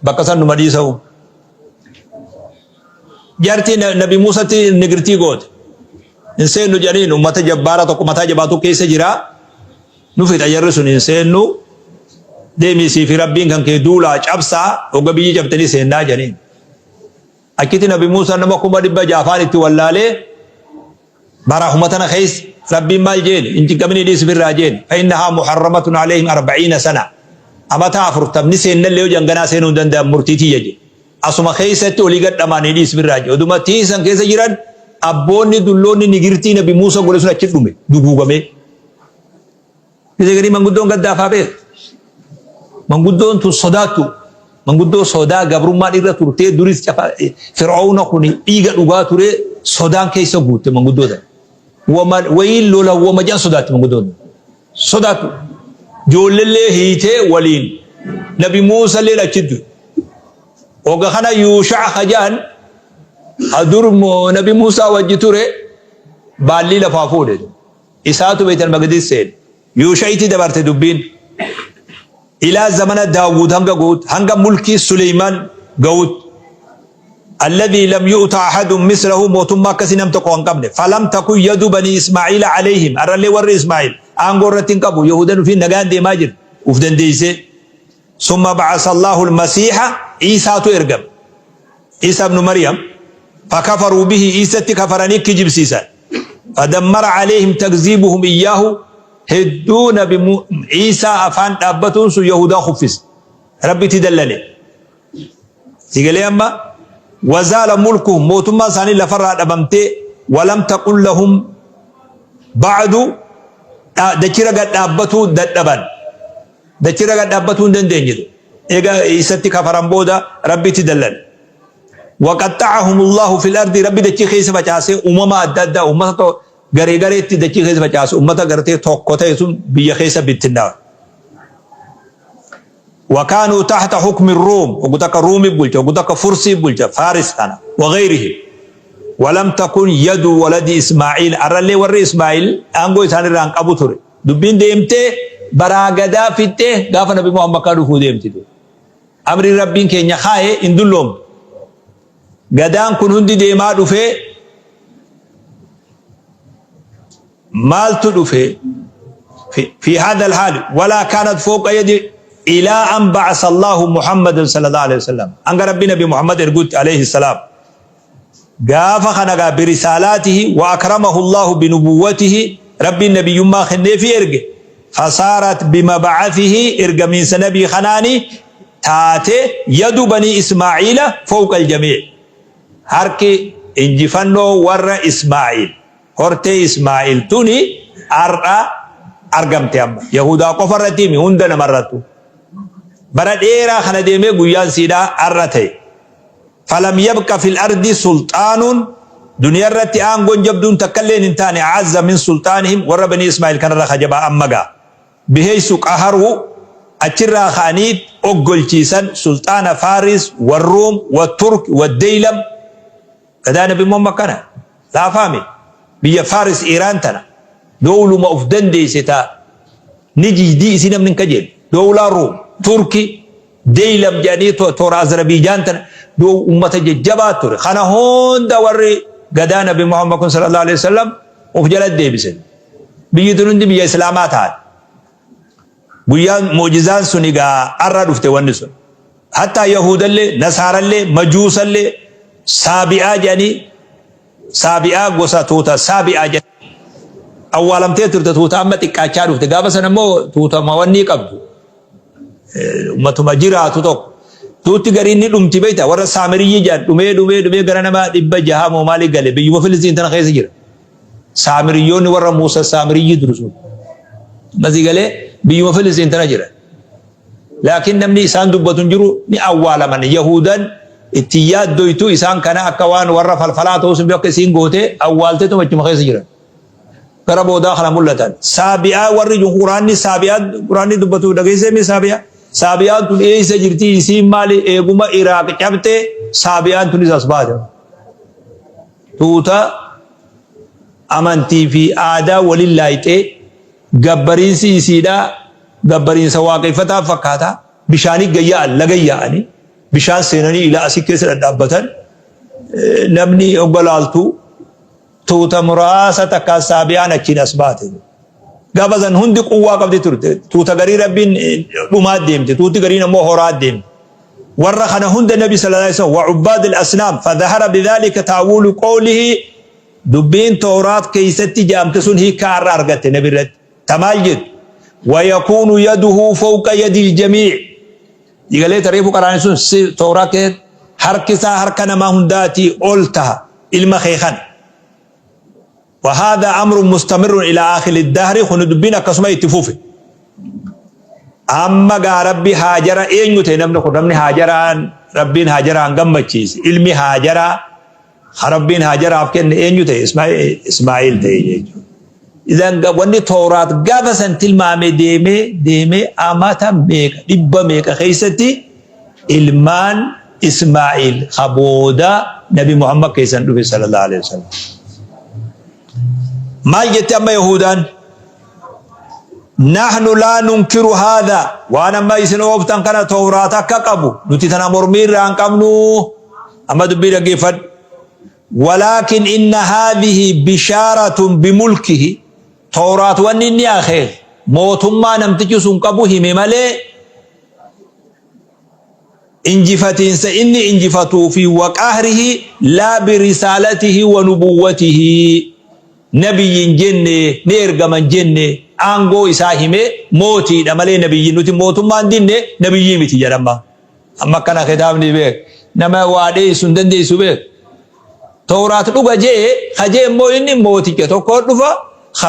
bakka san numa dhiisa'u. Jarti Nabi Muusatti nigirtii goote. Hin seennu jedhaniin ummata jabbaara tokko mataa jabaatu keessa jira. Nu fixa jarri sun hin seennu. Deemii sii fi Rabbiin kan kee duulaa cabsaa hogga biyyi cabtanii seennaa jedhaniin. Achitti Nabi Muusaan nama 600,000 afaan itti wallaalee bara huma tana keessa Rabbiin maal jeen hin cinqaminii dhiisi firraa jeen fa'innahaa muharramatun alayhim arba'iina sana amata afurtamni seennallee yoo janganaa seenuu hin danda'an murtii tiyya jee. Asuma keessatti olii gad dhamaanii dhiisi firraa jee. Oduma tiisan keessa jiran abboonni dulloonni nigirtii Nabi Muusa godhe sun achi dhume duguugamee. Gizee garii manguddoon gaddaafaa beeku. Manguddoon tun sodaattu. Manguddoo sodaa gabrummaan irra turtee duris cafa fir'oowna kun dhiiga dhugaa ture sodaan keessa guutte manguddoo tana. Wama wayiin lola wama jedhan sodaatti manguddoon tun. Sodaattu. Ijoolleellee hiitee waliin Nabi Muusallee achi du'e. Oga kana Yuusha'a kajaan hadur Nabi Muusaa wajji ture baallii lafaa fuudhe. Isaatu Beeytal Maqdis seene. Yuusha'itti dabarte dubbiin. Ilaa zamana Daawud hanga ga'utti, hanga mulkii Suleymaan ga'utti. Alladhii lam yu'ta ahadun mislahu mootummaa akkasii nam tokko kan qabne. Falam takun yadu banii Ismaa'iila alayhim. Har'allee warri Ismaa'il aangoo irratti hin qabu. Yahudan ufiin nagaan deemaa jirti. Uf dandeessee. Summa ba'asa Allahu al-Masiiha Iisaatu ergame. Iisa ibnu Maryam fakafaruu bihi Iisatti kafaranii kijibsiisan. Fadammara alayhim takziibuhum iyyaahu hedduu nabi Iisaa afaan dhaabbatuun sun Yahudaa kuffise. Rabbitti dallane. Sigalee amma wazaala mulkuhum mootummaan isaanii lafarraa dhabamtee walam taqul lahum ba'du dachira gad dhaabbatuu dadhaban. Dachirra gad dhaabbatuu hin dandeenye. Eega isatti kafaran booda Rabbitti dallan. Waqaxxa'ahumullahu fil ardi Rabbi dachii keessa facaasee uumama adda addaa uummata garee gareetti dachii keessa facaase uummata gartee tokko ta'e sun biyya keessa bittinnaawe. Wakaanuu tahta hukmi Ruum ogu takka Ruumi bulcha ogu takka Fursii bulcha Faaris kana wagayrihim. Walam takun yadu waladi Ismaa'iil arrallee warri Ismaa'iil aangoo isaanirraa hin qabu ture. Dubbiin deemtee baraa gadaa fixxee gaafa Nabi Muhammad kaa dhufuu deemti. Amriin Rabbiin keenya kaaye hin dulloomtu. Gadaan kun hundi deemaa dhufee maaltu dhufe fi hadha alhaal walaa kaanat fawqa yadi ilaa an ba'asa Allahu Muhammadan sallallahu alaihi wasallam hanga Rabbi Nabi Muhammad ergutti alayhi salaam Gaafa kana gaa birisaalaatihi wa akramahu Allaahu binubuwwatihi Rabbiin nabiyyummaa kenneefii erge fasaarat bimab'athihi ergamiinsa nabii kanaani taate yadu banii Ismaa'iila fowqa aljamiic harki injifannoo warra Ismaa'iil hortee Ismaa'iil tuni har'a argamte amma Yahudaa qofa irratti himi hunda namarrattu bara dheeraa kana deemee guyyaan siidhaa har'a ta'e. Falam yabqa fil ardi sulxaanuun duniyarratti aangoon jabduun takkalleen hin taane a'azza min sulxaanihim warra banii Ismaa'il kanarra ka jabaa amma gaa biheysu qaharuu achirraa ka'anii oggolchiisan sulxaana Faaris warruum watturk waddeylam gadaa nabi Muhammad kana laafaami biyya Faaris Iiraan tana dowluma uf dandeeyse ta ni jiydii isii namni hin kajeelu dowlaa Ruum Turki Deylam jedhanii toora Azarabiijaan tana doo ummata jajjabaa ture. Kana hunda warri gadaa Nabi Muhammad kun sallallahu alaihi wasallam of jala deebise. Biyyi tun hundi biyya Islaamaa taate. Guyyaan mu'jizaan sun egaa arra dhufte wanni sun. Hattaa Yahuudallee, Nasaarallee, Majuusallee, Saabi'aa jedhanii Saabi'aa gosa tuuta Saabi'aa jedhanii awwaalamtee turte tuuta amma xiqqaachaa dhufte. Gaafa sana immoo tuuta mawannii qabdu. Ummatuma jiraatu tokko. Tuutti gariin ni dhumti beekta warra Saamiriyyi jedhan dhumee dhumee dhumee gara nama 600 moo maalii gale biyyuma Filistiin tana keessa jira. Saamiriyyoonni warra Muusa Saamiriyyi duru sun. Masii galee biyyuma Filistiin tana jira. Laakiin namni isaan dubbatu hin jiru ni awwaalaman. Yahudan itti yaaddoytu isaan kana akka waan warra falfalaa ta'us akka isiin goote awwaalteetuma achuma keessa jiran. Gara boodaa kana mul'atan. Saabi'aa warri jiru quraanni saabi'aa quraanni dubbatu dhageessee mi saabi'aa? Saabi'aan tun eessa jirti isiin maali eeguma Iraaq cabte saabi'aan tunis as baate. Tuuta amantii fi aadaa waliin laayixee gabbariinsi isiidhaa gabbariinsa waaqeffataa fakkaata. Bishaanii gayyaa'an laga yaa'anii bishaan seenanii ilaa asii keessa dhadhaabbatan namni hogga laaltu tuuta muraasa takka saabi'aan achiin as baate. Gaafa san hundi quwwaa qabdi turte. Tuuta garii Rabbiin dhumaa deemte. Tuuti gariin ammoo horaa deemte. Warra kana hunda Nabi sallallahu alaihi wasallam wa ubbaad al-asnaam fadhahara bidhalika ta'wilu qawlihi dubbiin Tooraat keessatti jedhamte sun hiikaa irra argatte Nabi irratti. Tamaal jettu wayakuunu yaduhu fawqa yadil jamii' Digalee tareefu qaraani sun Tooraa keessatti harki isaa harka namaa hundaatii ol taha ilma kee kana. وهذا أمر مستمر إلى آخر الدهر خن دبين akkasuma itti fufe. Amma gaa Rabbi Haajara eenyu ta'e namni kun namni Haajaraan Rabbiin Haajaraan gammachiise ilmi Haajaraa Rabbiin Haajaraaf kenne eenyu ta'e Ismaa'il ta'e jechuudha. Idan wanni Tooraat gaafa san tilmaame deemee deemee amata meeqa dhibba meeqa keessatti ilmaan Ismaa'il ka booda Nabi Muhammad keessan dhufe sallallahu alaihi wasallam. Maal jette amma Yahudaan? Nahnu laa nunkiru haadha waan amma isin ooftan kana Tooraat akka qabu nuti tana mormii irraa hin qabnu amma dubbii dhaggeeffadhu. Walaakin inna haadhihi bishaaratun bimulkihi Tooraat wanni inni akeeke mootummaa namtichi sun qabu hime malee injifatiinsa inni injifatuu fi waqahrihi laa birisaalatihi wa nubuwwatihi nabiyyin jenne ni ergaman jenne aangoo isaa hime mootiidha malee nabiyyin nuti mootummaan dinne nabiyyii miti jedhama. Amma akkana kitaabni beek nama waa dheessu hin dandeessu beek. Tooraat dhuga jee kajee immoo inni mooticha tokko dhufa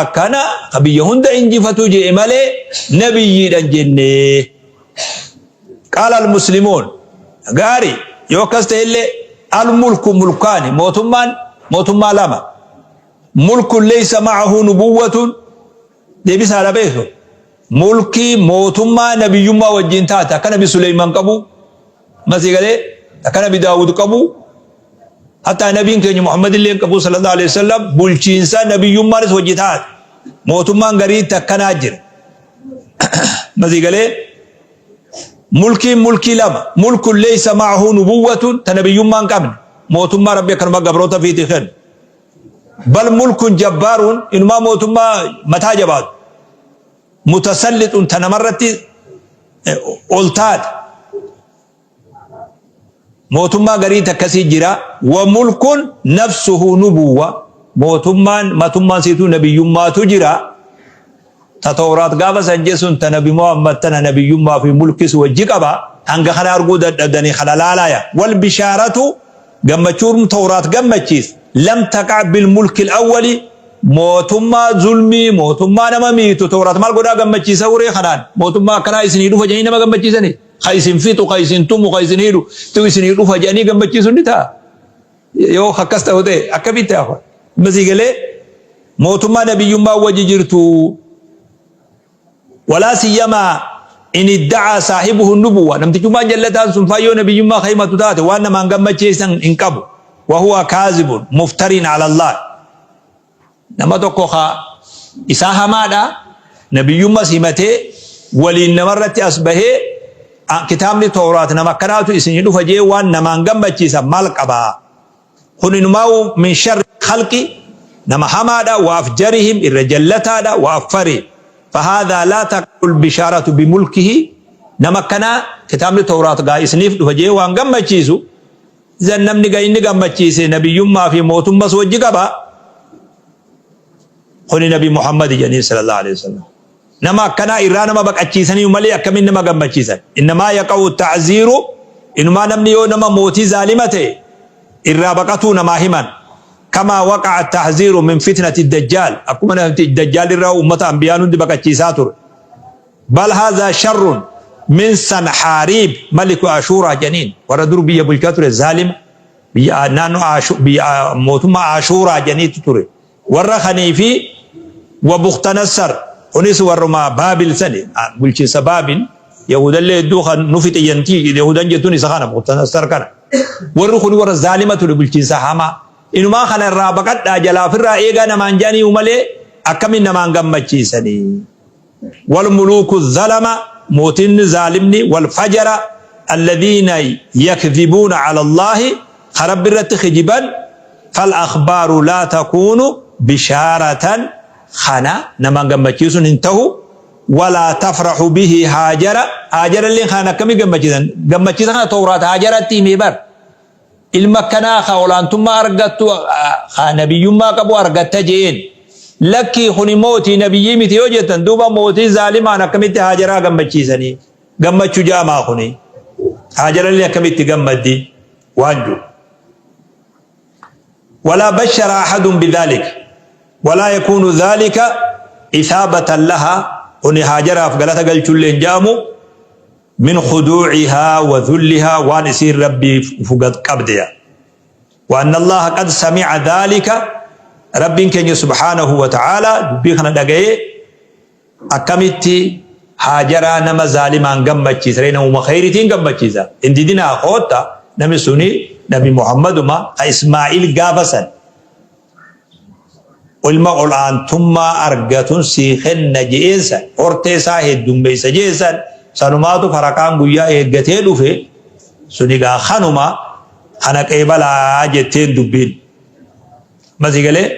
akkana ka biyya hunda injifatu jee malee nabiyyiidhan jenne. Qaala al-muslimuun gaarii yoo akkas ta'e illee al-mulku mulkaani mootummaan mootummaa lama mulkun laysa ma'ahu nubuwwatun deebisaadha beeku mulkii mootummaa nabiyyummaa wajjin taate akka nabi Suleyman qabu masii galee akka nabi Daawud qabu hatta nabiin keenya Muhammad illee qabu sallallahu alaihi wasallam bulchiinsa nabiyyummaanis wajji taate mootummaan gariitti akkanaa jira masii galee mulkiin mulkii lama mulkun laysa ma'ahu nubuwwatun ta nabiyyummaa hin qabne mootummaa rabbi akkanuma gabroota fiiti kennu bal mulkun jabbaaruun inumaa mootummaa mataa jabaatu mutasallixun ta namarratti ol taate mootummaa garii takkasii jira wa mulkun nafsuhu nubuwwa mootummaan matummaan siituu nabiyyummaatu jira ta Tooraat gaafa san jesun ta nabi Muhammad tana nabiyyummaa fi mulkis wajji qaba hanga kana arguu dadhabdanii kana laalaaya wal bishaaratu gammachuun Tooraat gammachiis lam taqa bil mulki awwali mootummaa zulmii mootummaa nama miitu Tooraat maal godhaa gammachiisa uree kanaan mootummaa akkanaa isinii dhufa jedhanii nama gammachiisanii ka isin fixu ka isin tumu ka isin hidhu tu isinii dhufa jedhanii gammachiisuun ni ta'a yoo akkas ta'u ta'e akkamitti hafa masii galee mootummaa nabiyyummaa wajji jirtu walaa siyyamaa in iddacaa saahibuhu nubuwwa namtichummaan jallataan sun faayyoo nabiyyummaa ka himatu taate waan namaan gammachiisan hin qabu wahuwa kaazibun muftariin ala Allah nama tokko ka isaa hamaadha nabiyyummas himatee waliin namarratti as bahee kitaabni Tooraat nama akkanaatu isinii dhufa jee waan namaan gammachiisan maal qabaa kun inumaa min sharri khalqi nama hamaadha wa afjarihim irra jallataadha wa affarihim فهذا لا تقع البشارة بملكه nama akkanaa kitaabni Tooraat gaa isiniif dhufa jee waan gammachiisu idan namni gaa inni gammachiise nabiyyummaa fi mootummas wajji qaba kuni nabi Muhammad jedhanii sallallahu alaihi wasallam. Nama akkanaa irraa nama baqachiisanii malee akkamiin nama gammachiisan? Innamaa yaqa'u ta'ziiru, inumaa namni yoo nama mootii zaalima ta'e irraa baqatuu namaa himan. Kamaa waqa'a tahziiru min fitnati dajjaal, akkuma dajjaal irraa ummata anbiyaan hundi baqachiisaa ture. Bal haadhaa sharrun min Sanhaariib maliku Ashuuraa jedhaniin, warra dur biyya bulchaa ture zaalima biyya naannoo biyya mootummaa Ashuuraa jedhaniitu ture. Warra kanii fi wa Buktanassar, kunis warruma Baabil sani, bulchiinsa Baabil. Yahudallee hedduu kan nu fixe jentii Yahudan jettuun isa kana, Buktanassar kana. Warri kun warra zaalima ture, bulchiinsa hamaa. Inumaa kana irraa baqadhaa, jalaa ofirraa eegaa namaan jedhanii malee akkamiin namaan gammachiisanii? Wal muluuku zalama, mootinni zaalimni, wal fajara alladhiina yakdhibuuna ala Allaahi, ka Rabbi irratti kijiban. Fal akhbaaru laa takuunu bishaaratan, kana namaan gammachiisuun hin tahu. Walaa tafraxu bihi Haajara, Haajara illee kana akkamii gammachiisan? Gammachiisa kana Tawraat Haajaratti himee bar, ilma akkanaa ka olaantummaa argattu, ka nabiyyummaa qabu argatta jeen. Lakkii, kuni mootii, nabiyyii miti yoo jettan, duuba mootii zaalimaan akkamitti Haajaraa gammachiisanii? Gammachuu jaamaa kuni Haajarallee akkamitti gammaddi waan jiru? Walaa bashara ahadun bidhalik walaa yakuunu dhalika ithaabatan laha, kuni Haajaraaf galata galchullee hin jedhamu, min khuduucihaa wa dhullihaa, waan isiin Rabbiif uf gad qabde. Wa anna Allaha qad sami'a dhalika, Rabbiin keenya subhaanahu wa ta'ala dubbii kana dhaga'ee, akkamitti Haajaraa nama zaalimaan gammachiisa ree? Namuma khayritiin gammachiisa. Hin didinaa, kootta, namni suni Nabi Muhammaduma ka Ismaa'il gaafa san ilma ol aantummaa argatun sii kenna je'een san, hortee isaa heddummeessa je'een san, sanumaatu faraqaan guyyaa eeggatee dhufe suni. Gaa kanuma kana qeebalaa jetteen dubbiin masii galee.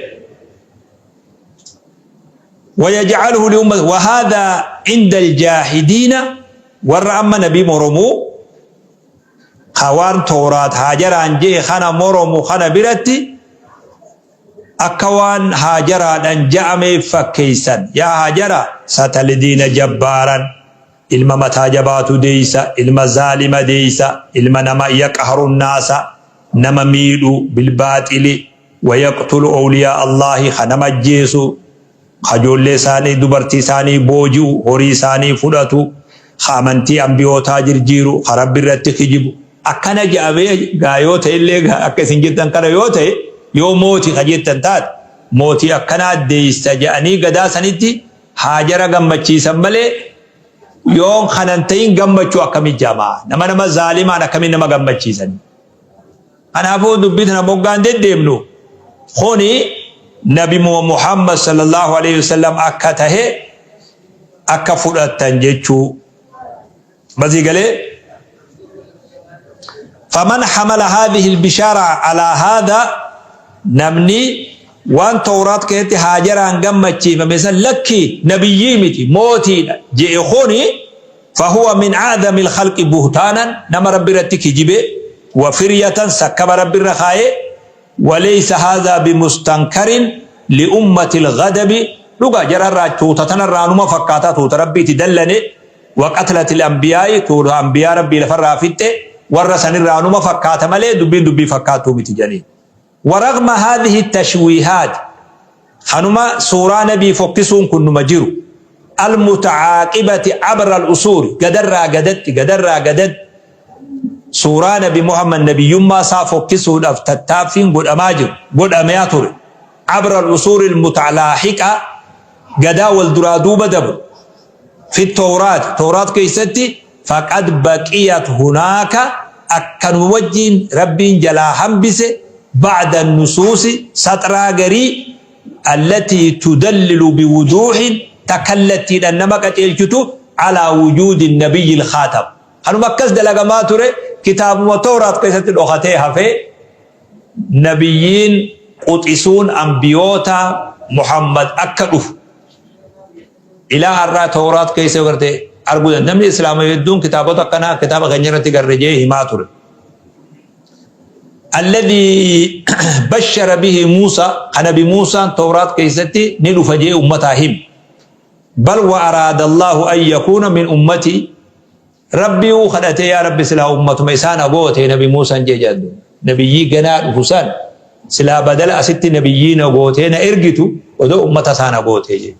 ويجعله لأمة، وهذا عند الجاحدين، warra amma nabii moromuu, ka waan Tooraat Haajaraan jee kana moromu kana biratti akka waan Haajaraadhan ja'ameef fakkeeysan. Yaa Haajara, satalidiina jabbaaran, ilma mataa jabaatu deeysa, ilma zaalima deeysa, ilma nama yaqharu naasa, nama miidhu, bilbaaxili, wayaqtulu awliyaa Allaahi, ka nama ajjeesu, ka ijoollee isaanii, dubartii isaanii booji'u, horii isaanii fudhatu, ka amantii ambiyootaa jirjiiru, ka Rabbi irratti kijibu. Akkana je'amee gaa yoo ta'ellee, akka isin jettan kana yoo ta'e, yoo mootii ka jettan taate, mootii akkanaa deeysa je'anii gadaa sanitti Haajara gammachiisan malee, yoon kanan ta'in gammachuu akkamii jamaa? Nama zaalimaan akkamiin nama gammachiisan? Kanaafuu dubbii tana moggaan deddeemnu, kuni Nabi Muhammad sallallahu alaihi wasallam akka tahe akka fudhattan jechuu basii galee. Faman hamala hadhihi albishaara ala hadha, namni waan Tawraat keessatti Haajaraan gammachiifame san lakki nabiyyii miti, mootiidha je'e kuni, fahuwa min a'dhami alkhalqi buhtaanan, nama Rabbi irratti kijibe, wa firyatan, sakkaba Rabbi irra kaaye. Walaysa hadha bimustankarin liummati alghadabi, dhuga jararraa tuuta tanarraa numa fakkaataa, tuuta Rabbiiti dallane, wa qatlati alambiyaa'i, tuuta ambiyaa Rabbii lafarraa fixxe, warra sanirraa numa fakkaata malee dubbiin dubbii fakkaattuu miti jedhanii. Waragma hadhihi tashwiihaat, kanuma suuraa nabii fokkisuun kun numa jiru, almutacaaqibati cabra al-usuuri, gadarraa gadatti, gadarraa gadatti suuraa Nabi Muhammad nabiyyummaa isaa fokkisuudhaaf tattaaffiin godhamaa jiru, godhamaa ture, cabra al-usuuri al-mutaalaahiqa, gadaa wal duraa duuba dabru, fi Tawraat, Tawraat keessatti, faqad baqiyat hunaaka, akkanuma wajjiin Rabbiin jalaa hambise, ba'da nusuusi, saxraa garii, allatii tudallilu biwuduuhin, ta kallattiidhaan nama qaceelchitu, alaa wujuudi nabiyyi al-khaatam. Kanuma akkas dalagamaa ture, kitaabuma Tawraat keessatti dhokatee hafee nabiyyiin quxisuun ambiyoota Muhammad akka dhufu ilaa har'aa Tawraat keessa yoo garte arguu danda'a. Namni Islaama hedduun kitaabota akkanaa kitaaba keenya irratti garre jee himaa ture. Alladhii bashara bihi Muusaa, ka Nabi Muusaan Tawraat keessatti ni dhufa jee ummataa hime. Bal wa araada Allaahu an yakuuna min ummatii Rabbiiwuu kadhatee yaa Rabbi silaa ummatuma isaa na goote nabi Muusaan jee jedhan duuba. Nabiyyii ganaa dhufu san silaa badala asitti nabiyyii na gootee na ergitu odoo ummata isaa na gootee jee.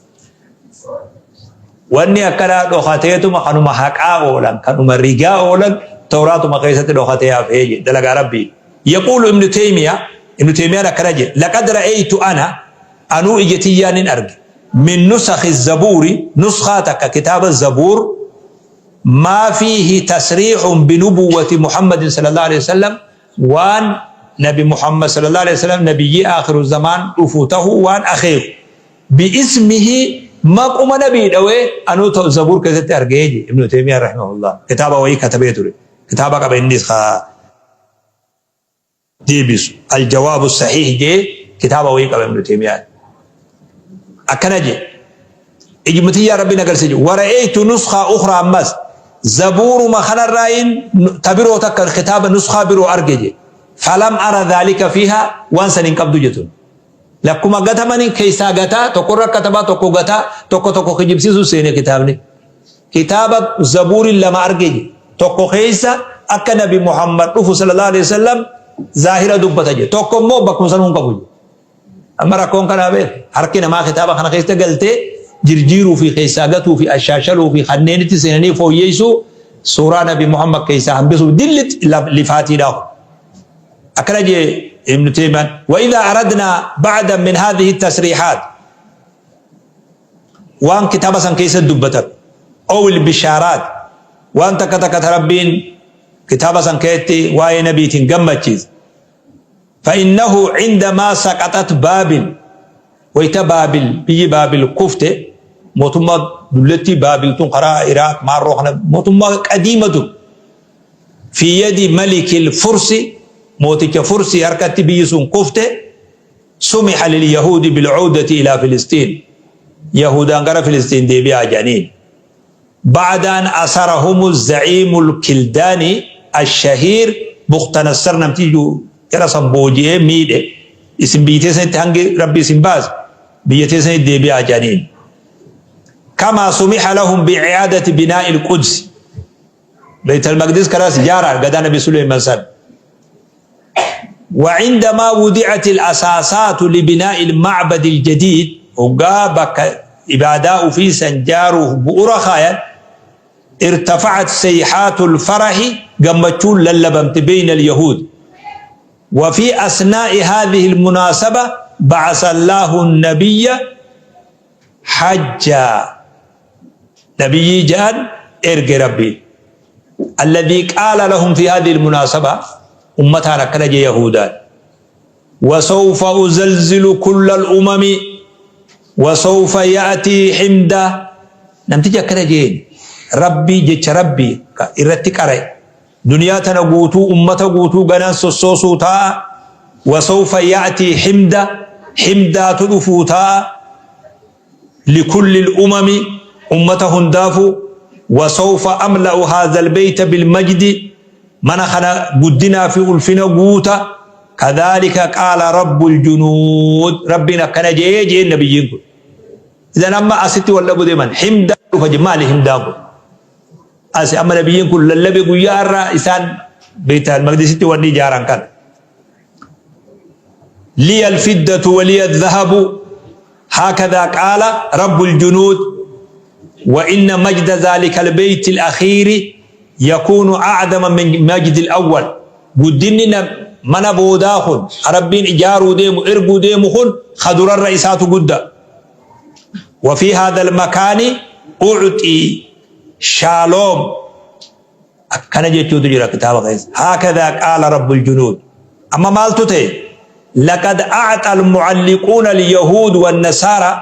Wanni akkanaa dhokateetuma kanuma haqaa oolan kanuma rigaa oolan tawraatuma keessatti dhokatee hafee jee dalagaa Rabbii. Yaquulu Ibnu Teeymiyaa Ibnu Teeymiyaan akkana jee laqad ra'aytu ana anuu ija tiyyaan nin arge min nusakhi zabuuri nuskhaa takka kitaaba zabuur maa fiihi tasriixun binubuwwati Muhammadin sallallahu alaihi wasallam waan nabi Muhammad sallallahu alaihi wasallam nabiyyii aakhiru zamaan dhufu tahuu waan akeeku bi'ismihi maquma nabii dhawee anuu zabuur keessatti argee je Ibnu Teeymiyaan rahimahullah kitaaba wayii katabee ture kitaaba qaba innis ka deebisu aljawaabu sahiih jee kitaaba wayii qaba ibnu teemiyaan akkana jee ijma tiyyaa rabbiin agarsiise wara'eeytu nuskaa ukhraa ammas zabuuruma kanarraayin ta biroo takka kitaaba nuskaa biroo arge jee falam ara dhaalika fiiha waan san hin qabdu jetun lakkuma gatamaniin keessaa gataa tokkorra katabaa tokko gataa tokko tokko kijibsiisuu seene kitaabni Kitaaba Zabuurin lama arge je. Tokko keessa akka Nabi Muhammad dhufu sallallahu alaihi wasallam zaahira dubbata je. Tokko immoo bakkuma sanuu hin qabu je. Amma rakkoon kanaa beek harki namaa kitaaba kana keessa galtee jirjiiruu fi keessaa gatuu fi ashaashaluu fi kanneenitti seenanii fooyyeessuu suuraa Nabi Muhammad keessaa hambisuuf dilli lifaatiidha kun. Akkana jee Ibn Taymiyyaan wa idhaa aradnaa ba'da min haadhihi tasriihaat waan kitaaba san keessa dubbatame owil bishaaraat waan takka takka ta Rabbiin kitaaba san keessatti waa'ee nabiitiin gammachiise فإنه عندما سقطت بابل wayta baabil biyyi baabil kufte mootummaa dullattii baabil tun karaa Iraaq maarroo kana mootummaa qadiima tun fi yadi malikil fursi mooticha fursii harkatti biyyi sun kufte Sumiha lilyahuudi bil'uudati ilaa Filistiin Yahuudaan gara Filistiin deebi'aa jedhaniin. Ba'da an asarahumu za'iimul kildaani ashahiir Buktanassar namtichi jiru jara san booji'ee miidhe isin biyya teessanitti hangi Rabbi isin baase biyya teessanitti deebi'aa jedhaniin. Kamaa sumiha lahum bi'i'aadati binaa'il Qudsi Beeytal Maqdis kanas ijaaraa gadaa Nabi Suleyman san. وعندما وضعت الأساسات لبناء المعبد الجديد هقا بك إباداء في سنجاره بؤرة خايا ارتفعت سيحات الفرح قمتشون للبمت بين اليهود وفي أثناء هذه المناسبة بعث الله النبي حجا نبي جان ارجي ربي الذي قال لهم في هذه المناسبة أمتها ركنا يهودا وسوف أزلزل كل الأمم وسوف يأتي حمدا نمتجا كنا جين ربي جيش ربي إرتك أري دنيا تنا قوتو أمة قوتو غنان سوسو تا وسوف يأتي حمدا حمدا تدفو تا لكل الأمم أمة هندافو وسوف أملأ هذا البيت بالمجد mana kana guddinaa fi ulfina guuta كذلك قال رب الجنود ربنا akkana jee jeen nabiyyiin kun idan amma asitti wal dhabu deeman himdaa dhufa je maali himdaa kun asi amma nabiyyiin kun lallabe guyyaa irraa isaan beeytal maqdisitti wanni ijaaran kana liya alfiddatu waliya adhahabu هكذا قال رب الجنود وإن مجد ذلك البيت الأخير يكون أعظم من مجد الأول guddinni mana boodaa kun Rabbiin ijaaruu deemu erguu deemu kun ka durarra isaatu gudda وفي هذا المكان أعطي شالوم akkana jechuutu jira kitaaba keessa هكذا قال رب الجنود amma maaltu ta'e لقد أعطى المعلقون اليهود والنصارى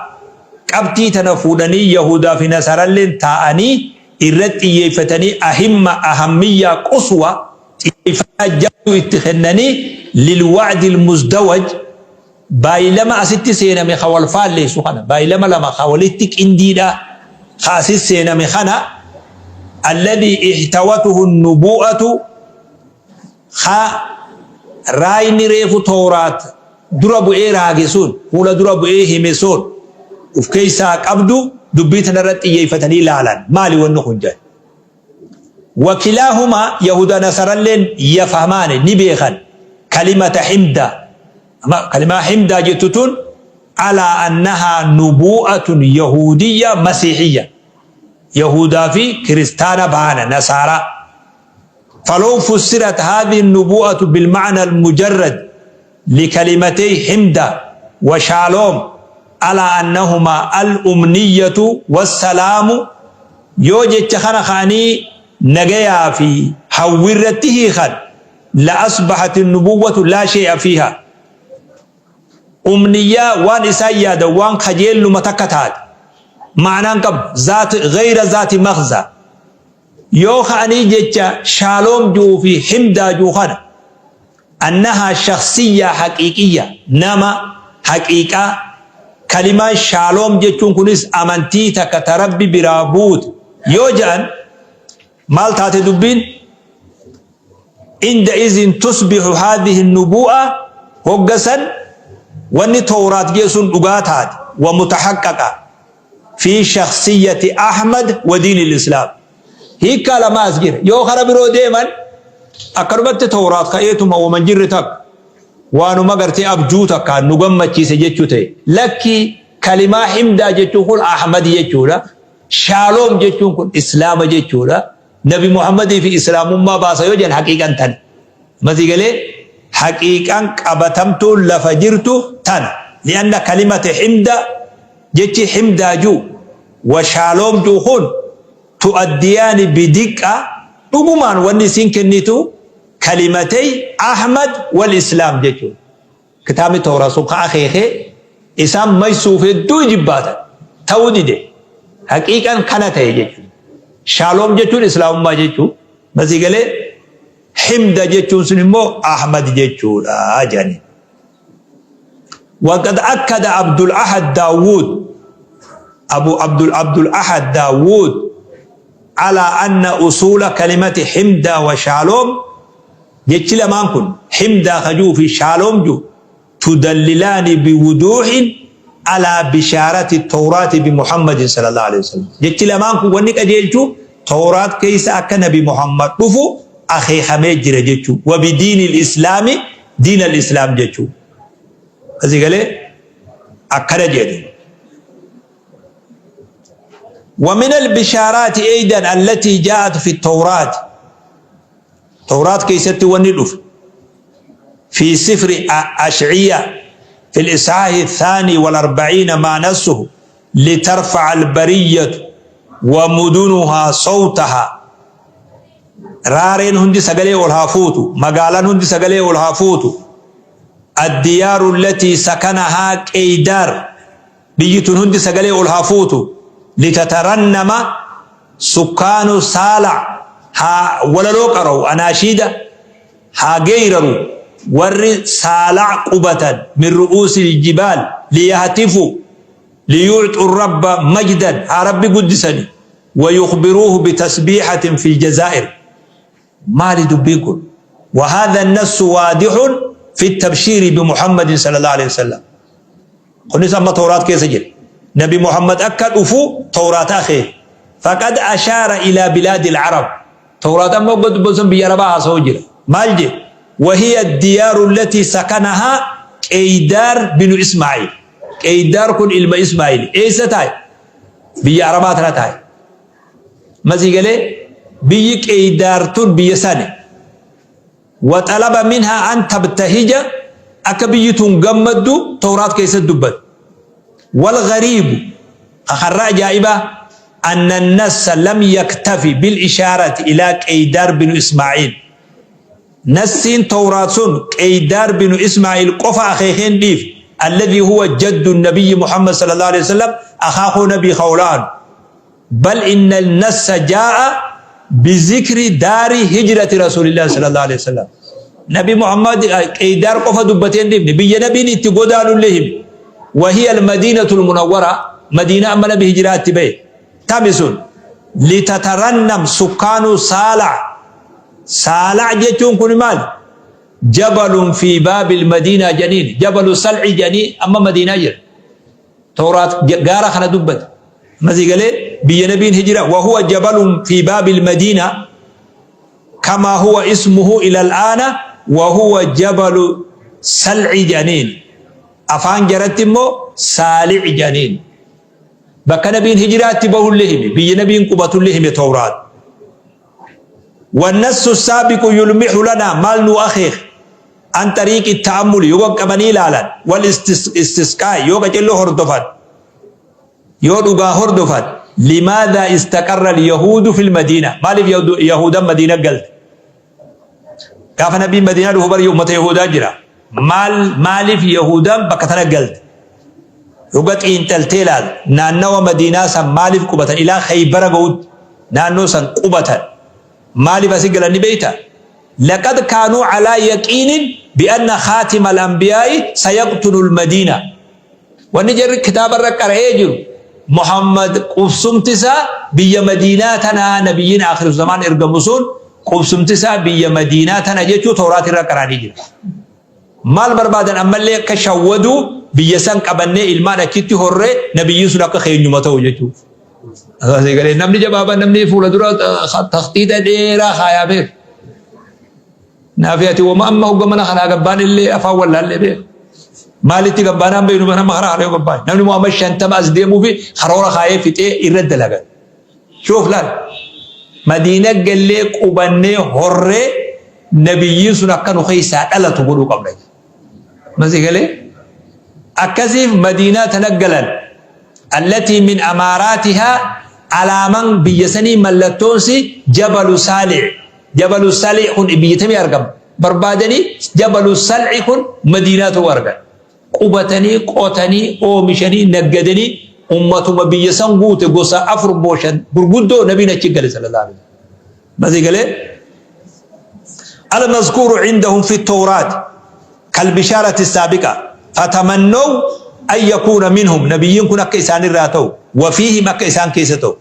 qabxii tana fuudhanii yahudaa fi nasaralleen taa'anii irratti xiyyeeffatanii ahimma ahammiyyaa quswa xiyyeeffannaa jabduu itti kennanii lilwa'di almuzdawaj baay'ilama asitti seename ka wal faalleessu kana baay'ilama lama ka walitti qindiidha ka asitti seename kana alladhii ihtawatuhu nubu'atu ka raayni reefu tooraat dura bu'ee raage sun fuula dura bu'ee hime sun uf keessaa qabdu Dubbii tanarratti xiyyeeffatanii ilaalan. Maali wanni kun jedhan? وكلاهما يهودا نصارى يفهمان نبيخا كلمة حمدة، كلمة حمدة جتتون على أنها نبوءة يهودية مسيحية، يهودا في كريستانا بانا نصارى. فلو فسرت هذه النبوءة بالمعنى المجرد لكلمتي حمدة وشالوم على أنهما الأمنية والسلام، يوجد خاني نجيا في حورته خان، لأصبحت النبوة لا شيء فيها. أمنية وان إسايا وان خجيل متكتات معنى قب ذات غير ذات مغزى. يو خاني جتشا شالوم جو في حمدا جو خان أنها شخصية حقيقية نما حقيقة. كلمة شالوم جتشون كنس أمنتي تكتربي برابوت يوجان مال تاتي دبين. عندئذ تصبح هذه النبوءة هقسا واني توراة جيسون دقاتات ومتحققة في شخصية أحمد ودين الإسلام. هي كلمة أسجير يو خرب رو ديما أقربت توراة خيتما ومن جرتك وانو مغرتي أبجوتك نغمة چيسي جيتشوتي. لكي كلمة حمدا جيتشو أحمد جيتشولا، شالوم جيتشو إسلام جيتشولا، نبي محمد في إسلام ما باسا يوجن حقيقة تن مزي قالي حقيقة قبتمت لفجرت تن، لأن كلمة حمد جتي حمدا جو وشالوم جو خون تؤديان بدقة رغمان ونسين كنيتو كلمتي أحمد والإسلام جتو. كتاب التوراة سبحانه أخيخي إسام ما يسوف دو جباتا تودي دي حقيقة كانت هي جتو. شالوم جتو الإسلام ما جتو مزي قالي حمد جتو سنمو أحمد جتو لا جاني. وقد أكد عبد الأحد داوود أبو عبد الأحد داوود على أن أصول كلمة حمد وشالوم جتش لما نكون حمد خجو في شالوم جو تدللان بوضوح على بشارة التوراة بمحمد صلى الله عليه وسلم. جتش لما نكون ونك أجيلتو توراة كيس أكن بمحمد رفو أخي خميجر جتشو وبدين الإسلام دين الإسلام جتشو. هذه قال أكد جدي. ومن البشارات أيضا التي جاءت في التوراة، توراة كيست ونلف في سفر أشعية في الإصحاح 42 ما نصه لترفع البرية ومدنها صوتها. رارين هندي سقلي والهافوتو مقالان هندي سقلي والهافوتو. الديار التي سكنها كيدار بيتون هندي سقلي والهافوتو لتترنم سكان سالع ها ولو قروا أناشيدة ها غيروا ور سالع قبة من رؤوس الجبال ليهتفوا ليعطوا الرب مجدا ها ربي قدسني ويخبروه بتسبيحة في الجزائر. ما لدبيكم. وهذا النص واضح في التبشير بمحمد صلى الله عليه وسلم. قلنا أما توراة كيف سجل نبي محمد أكد أفو توراة أخيه فقد أشار إلى بلاد العرب. توراة أما قد بزن بيرباها سوجر مالجي وهي الديار التي سكنها كيدار بن إسماعيل. كيدار كن إلما إسماعيل إيه ستاي بيربات رتاي مزي قال بي كيدار تون بيساني وطلب منها أن تبتهج أكبيتون قمدو توراة كيس الدبت. والغريب أخر عجائبة أن النص لم يكتفي بالإشارة إلى كيدار بن إسماعيل. نسين توراة كيدار بن إسماعيل قفا أخيخين ديف الذي هو جد النبي محمد صلى الله عليه وسلم أخاه نبي خولان، بل إن النص جاء بذكر دار هجرة رسول الله صلى الله عليه وسلم. نبي محمد كيدار قفا دبتين ديف نبي نبي نتقودان لهم وهي المدينة المنورة مدينة أما نبي هجرات بي تامسون لتترنم سكان سالع. سالع جيتون كل مال جبل في باب المدينة جنين جبل سلع جنين أما مدينة جر توراة جارة خنا دبت Masii galee biyya nabiin hijira wahuwa jabalun fi baabil madiina kamaa huwa ismuhu ila al'aana wahuwa jabalu salci jedhaniin. Afaan jaratti immoo saalic jedhaniin. Bakka nabiin hijiraatti bahullee hime, biyya nabiin qubatullee hime Tawraat. والنص السابق يلمح لنا مال نو أخيخ عن طريق التأمل يوغا قبني لالا والاستسقاء يوغا جلو هردفان يوغا هردفان. لماذا استقر اليهود في المدينة؟ مالف يهودا مدينة قلت كاف نبي مدينة له بري أمة يهودا جرا مال مالف يهودا بكتنا قلت يوغا انتلتلال نانو مدينة سن مالف قبة إلى خيبر قود نانو سن قبة مالف أسجل بيتا. لقد كانوا على يقين بأن خاتم الأنبياء سيقتل المدينة. ونجر كتاب الرقر هيجر محمد قفصم تسا بي مدينتنا نبيين آخر الزمان إرقمسون قفصم تسا بي مدينتنا جيتو توراة الرقر هيجر مال بربادا أما اللي كشودوا بيسان قبني إلمان أكيتي هرّي نبيين سنك خير نمتو جيتو. namni jabaaba namni fuula dura takhtiita dheeraa kaayaa beeku. Naafi ati wama amma hogga mana kanaa gabbaan illee afaan wallaallee beeku. Maalitti gabbaanaan beeknu mana karaa haree gabbaan. Namni Muhammad 50 as deemuu fi karoora kaayee fixee irra dalagan. Shoof laal. Madiina gallee qubannee horree nabiyyiin sun akka nu keessaa dhalatu godhuu qabna. Masii galee akkasiif Madiinaa tana galan. التي من أماراتها على من بيسني ملتونسي جبل سالع. جبل سالع هن بيتمي أرقم بربادني جبل سالع هن مدينة ورقة قبتني قوتني أومشني نجدني أمة ما بيسن قوت قصة أفر بوشن برقدو نبينا تشجل صلى الله عليه وسلم. بس يقول المذكور عندهم في التوراة كالبشارة السابقة فتمنوا أن يكون منهم نبيين كنا كيسان الراتو وفيهم كيسان كيستو.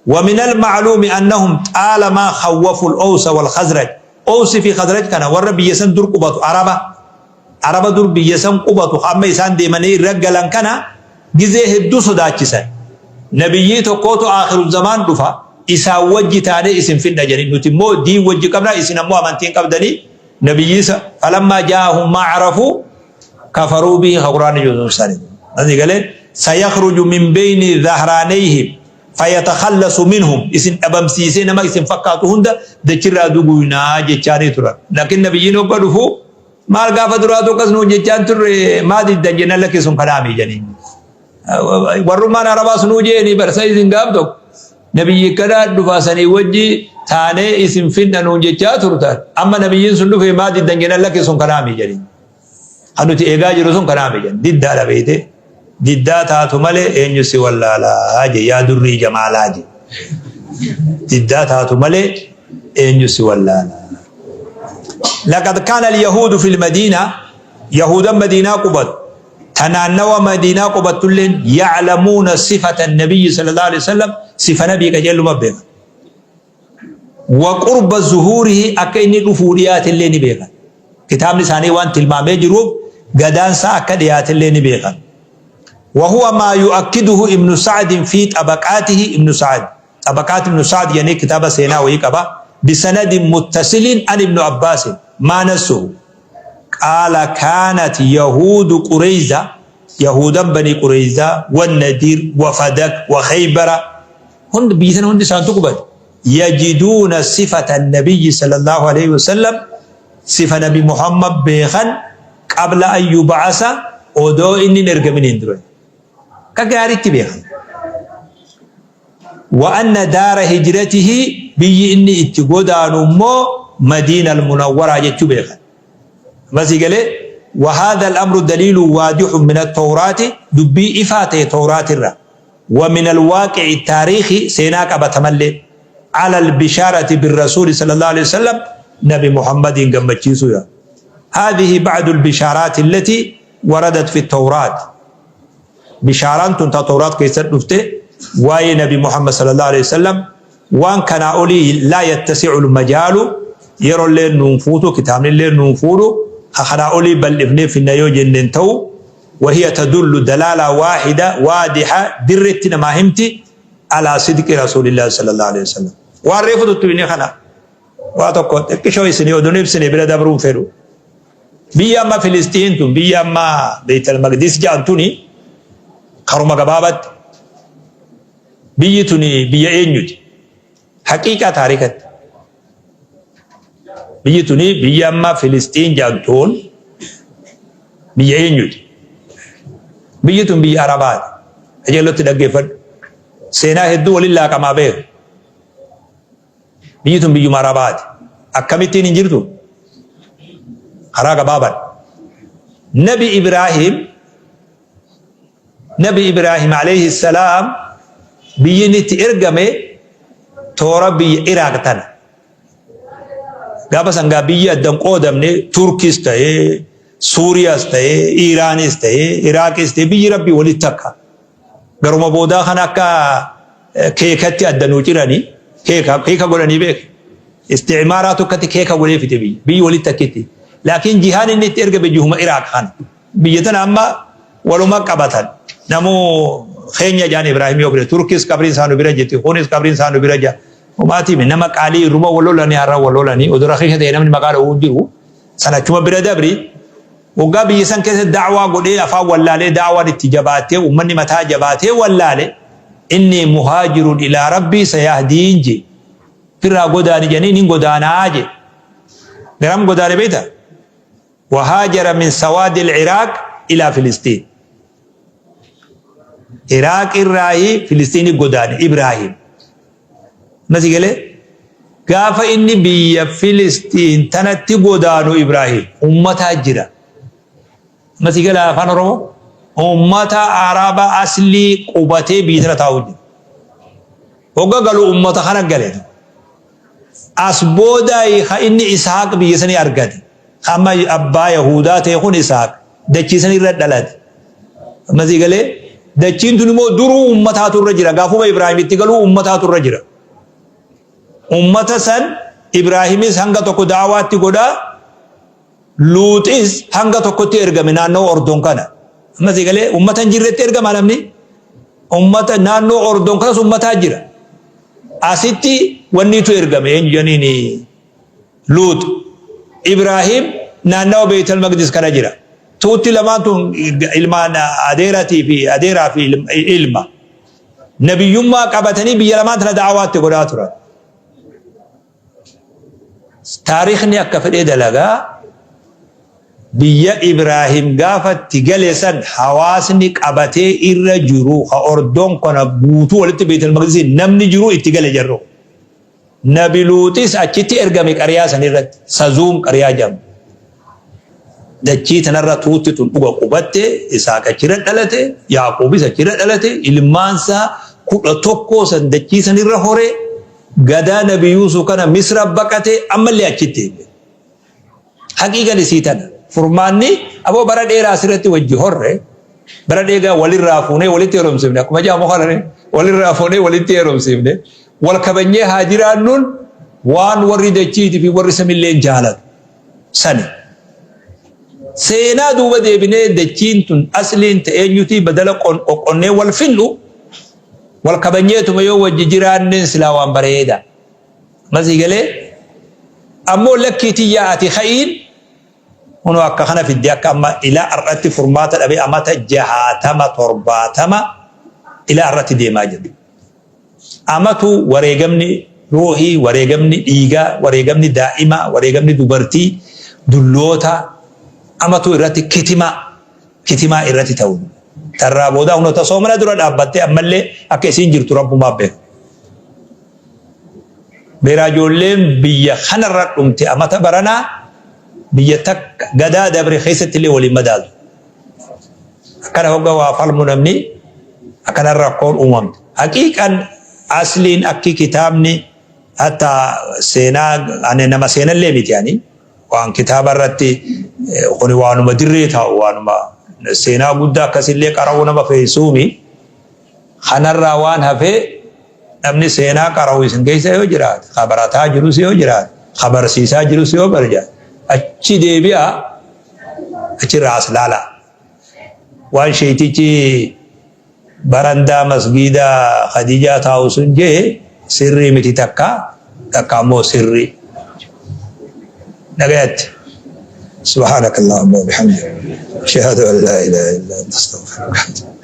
ومن المعلوم أنهم طالما خوفوا الأوس والخزرج. أوس في خزرج كان ورب يسن در قبطو عربة عربة در بيسن قبطو أما يسان ديمني رجلان كان جزيه الدوس داتشسن نبيي تقوتو آخر الزمان دفا إسا وجه تاني اسم في النجري نتمو دي وجه قبنا اسم مو أمانتين قبدني نبيي فلما جاءهم ما عرفوا كفروا به قرآن جزء سالم. هذه قال سيخرج من بين ظهرانيهم فيتخلص منهم اسم أبم سيسين ما اسم فقاتهن ده دكرا دوغنا جتاني ترى. لكن نبيين وقفوا ما القافة دراتو كسنو جتان تر ما دي دنجنا لك اسم كلامي جنين والرمان عربا سنو جيني برساي زنقابتو نبي كذا دفاسني وجي ثاني اسم فينا نو جتان ترى. أما نبيين سنو في ما دي دنجنا لك اسم كلامي جنين أنو تيجا جرسون كلامي جن دي دارا بيته دي تاتو ملي إنجسي ولا لا أجي يا دري جمال أجي دي تاتو ملي إنجسي ولا لا. لقد كان اليهود في المدينة يهودا مدينة قبط تنانوا مدينة قبط يعلمون صفة النبي صلى الله عليه وسلم صفة نبي كجل مبين وقرب ظهوره أكين الأفوريات اللي نبيغا كتاب لساني وان تلمامي جروب قدان ساكديات اللي نبيغا. وهو ما يؤكده ابن سعد في طبقاته. ابن سعد طبقات ابن سعد يعني كتاب سينا ويكبا بسند متصل عن ابن عباس ما نسه قال كانت يهود قريظة يهودا بني قريظة والنذير وفدك وخيبر هند بيسن هند سانتقبل يجدون صفة النبي صلى الله عليه وسلم صفة نبي محمد بيخن قبل أن يبعث ودو إني نرجمين اندروي كجاري تبيخن. وأن دار هجرته بي إني اتقودان مو مدينة المنورة جتبيخن. بس قال وهذا الأمر دليل واضح من التوراة دبي إفاتة توراة الرا ومن الواقع التاريخي سيناك أبتملي على البشارة بالرسول صلى الله عليه وسلم نبي محمد قمتشيسو. هذه بعض البشارات التي وردت في التوراة. بشارات التوراة كيسر نفته واي نبي محمد صلى الله عليه وسلم وان كان أولي لا يتسع المجال يرى اللي ننفوتو كتاب اللي ننفوتو خنا أولي بل ابن في النيو جننتو وهي تدل دلالة واحدة واضحة درتنا ما همتي Alaa sidqi Rasuulillaahi sallallahu alaihi wasallam. Waan reefu tuttuqne kana waa tokko xiqqishoo isinii oduun ibsine bira dabruun fedhu. Biyya amma Filistiin tun, biyya amma Beeytal Maqdis jedhan tuni, karuma gabaabatti biyyi tuni biyya eenyuti? Haqiiqaa taarikatti. Biyyi tuni, biyya amma Filistiin jedhan tun, biyya eenyuti? Biyyi tun biyya Arabaati. Qajeellotti dhaggeeffadhu. Seenaa hedduu waliin laaqamaa beeku. Biyyi tun biyyuma Arabaati. Akkamittiin hin jirtu? Karaa gabaabaan. Nabi Ibraahim alayhi salaam biyyi inni itti ergame toora biyya Iraaq tana. Gaafa sangaa biyyi addan qoodamne, Turkis ta'ee, Suuriyaas ta'ee, Iiraanis ta'ee, Iraaqis ta'ee, biyyi Rabbii walitti akka. Garuma boodaa kana akka keekatti adda nuu ciranii keeka keeka godhanii beek. Isticmaaraa tokkotti keeka godhee fite biyyi. Biyyi walitti akkitti. Laakiin jihaan inni itti ergame jihuma Iraaq kana. Biyya tana amma waluma qabatan. Namuu keenya jaan Ibraahim yoo fide, Turkis qabriin isaa nu bira jirti, kunis qabriin isaa nu bira jira. Homaatii nama qaalii irruma wal lolanii, har'a wal lolanii odoo rakiisha ta'e namni maqaa dha'uu hin jiru. Sana achuma bira dabri. Waggaa biyya san keessa da'waa godhee afaan wallaalee, da'waan itti jabaattee, uummanni mataa jabaatee wallaale, "Inni muhaajirun ilaa rabbii sayahdiin" je. Firraa godaani jedhanii nin godaanaa je. Garam godaane beekta? وهاجر من سواد العراق إلى فلسطين. Iraaq irraayi Filistiini godaane Ibraahim. Masi galee gaafa inni biyya Filistiin tanatti godaanu Ibraahim ummataa jira. Masi gala afaan Oromoo, ummata Araba aslii qubatee biyya tana taa'u jira. Hogga galu ummata kana gale. As booda ka inni Ishaaq biyya sanii argate. Amma abbaa Yahudaa ta'e kun Ishaaq dachii sanii irra dhalate. Masii galee dachiin tun immoo duruu ummataatu irra jira. Gaafuma Ibraahim itti galuu ummataatu irra jira. Ummata san Ibraahimis hanga tokko da'awaatti godhaa. Luuxis hanga tokkotti ergame naannoo Ordon kana. Masii galee ummata hin jirretti ergama namni. Ummata naannoo Ordon kanas ummataa jira. Asitti wanniitu ergame, eenyu jedhaniin, Luux. Ibraahim naannawa Beeytal Maqdis kana jira. Tuutti lamaan tun ilmaan adeeratii fi adeeraa fi ilma. Nabiyyummaa qabatanii biyya lamaan tana da'awaatti godhaa turan. Taarikhni akka fedhee dalagaa. Biyya Ibraahim gaafa itti gale san hawaasni qabatee irra jiru ka Ordoon kana guutuu walitti Beeytal Maqdisiin namni jiru itti gale jarru. Nabi Luuxis achitti ergame, qariyaa san irratti Sazuum qariyaa jedhamtu. Dachii tanarra tuutti tun dhuga qubatte. Isaaq achirra dhalate, Yaaquubis achirra dhalate, ilmaansaa 11 san dachii sanirra hore. Gadaa Nabi Yuusuf kana Misra baqate, ammallee achitti eegale. Haqiiqan isii tana. Furmaanni aboo bara dheeraa asirratti wajji horre, bara dheeraa walirraa fuunee walitti heerumsiifne, akkuma jedhamu kana walirraa fuunee walitti heerumsiifne, wal kabajnee haa jiraannuun waan warri dachiitii fi warri samillee jaalatu sani. Seenaa duuba deebinee dachiin tun asliin ta'eenyutii badala qoqqonnee wal finnu, wal kabajneetuma yoo wajji jiraanneen silaa waan bareeda. Masii galee ammoo lakkii tiyyaa ati ka'iin kunoo akka kana fidde, akka amma ilaa har'atti furmaata dhabee amata 60 70 ilaa har'atti deemaa jiru. Amatu wareegamni ruuhii, wareegamni dhiigaa, wareegamni daa'imaa, wareegamni dubartii, dulloota amatu irratti kitimaa kitimaa irratti ta'u. Tarraa boodaa hunoo tasoomana dura dhaabbattee ammallee akka isiin jirtu rabbumaaf beeku. Beeraa ijoolleen biyya kanarra dhumte amata baranaa biyya takka gadaa dabre keessatti illee waliin madaalu. Akkana hogga waa falmu namni akkana rakkoon uumamte. Haqiiqan asliin akki kitaabni hatta seenaa, ani nama seenallee miti, ani waan kitaaba irratti kuni waanuma dirree taa'u, waanuma seenaa guddaa akkasillee qara'uu nama feessuumi. Kanarraa waan hafee namni seenaa qara'u isin keessa yoo jiraate, ka barataa jirus yoo jiraate, ka barsiisaa jirus yoo barjaate, achi deebi'a, achirraa as laalaa. Waan sheetichi Barandaa masgiida Khadiijaa taa'u sun jee sirrii miti takka takka ammoo sirrii. Nagayatti. سبحانك اللهم وبحمدك أشهد أن لا إله إلا أنت أستغفرك.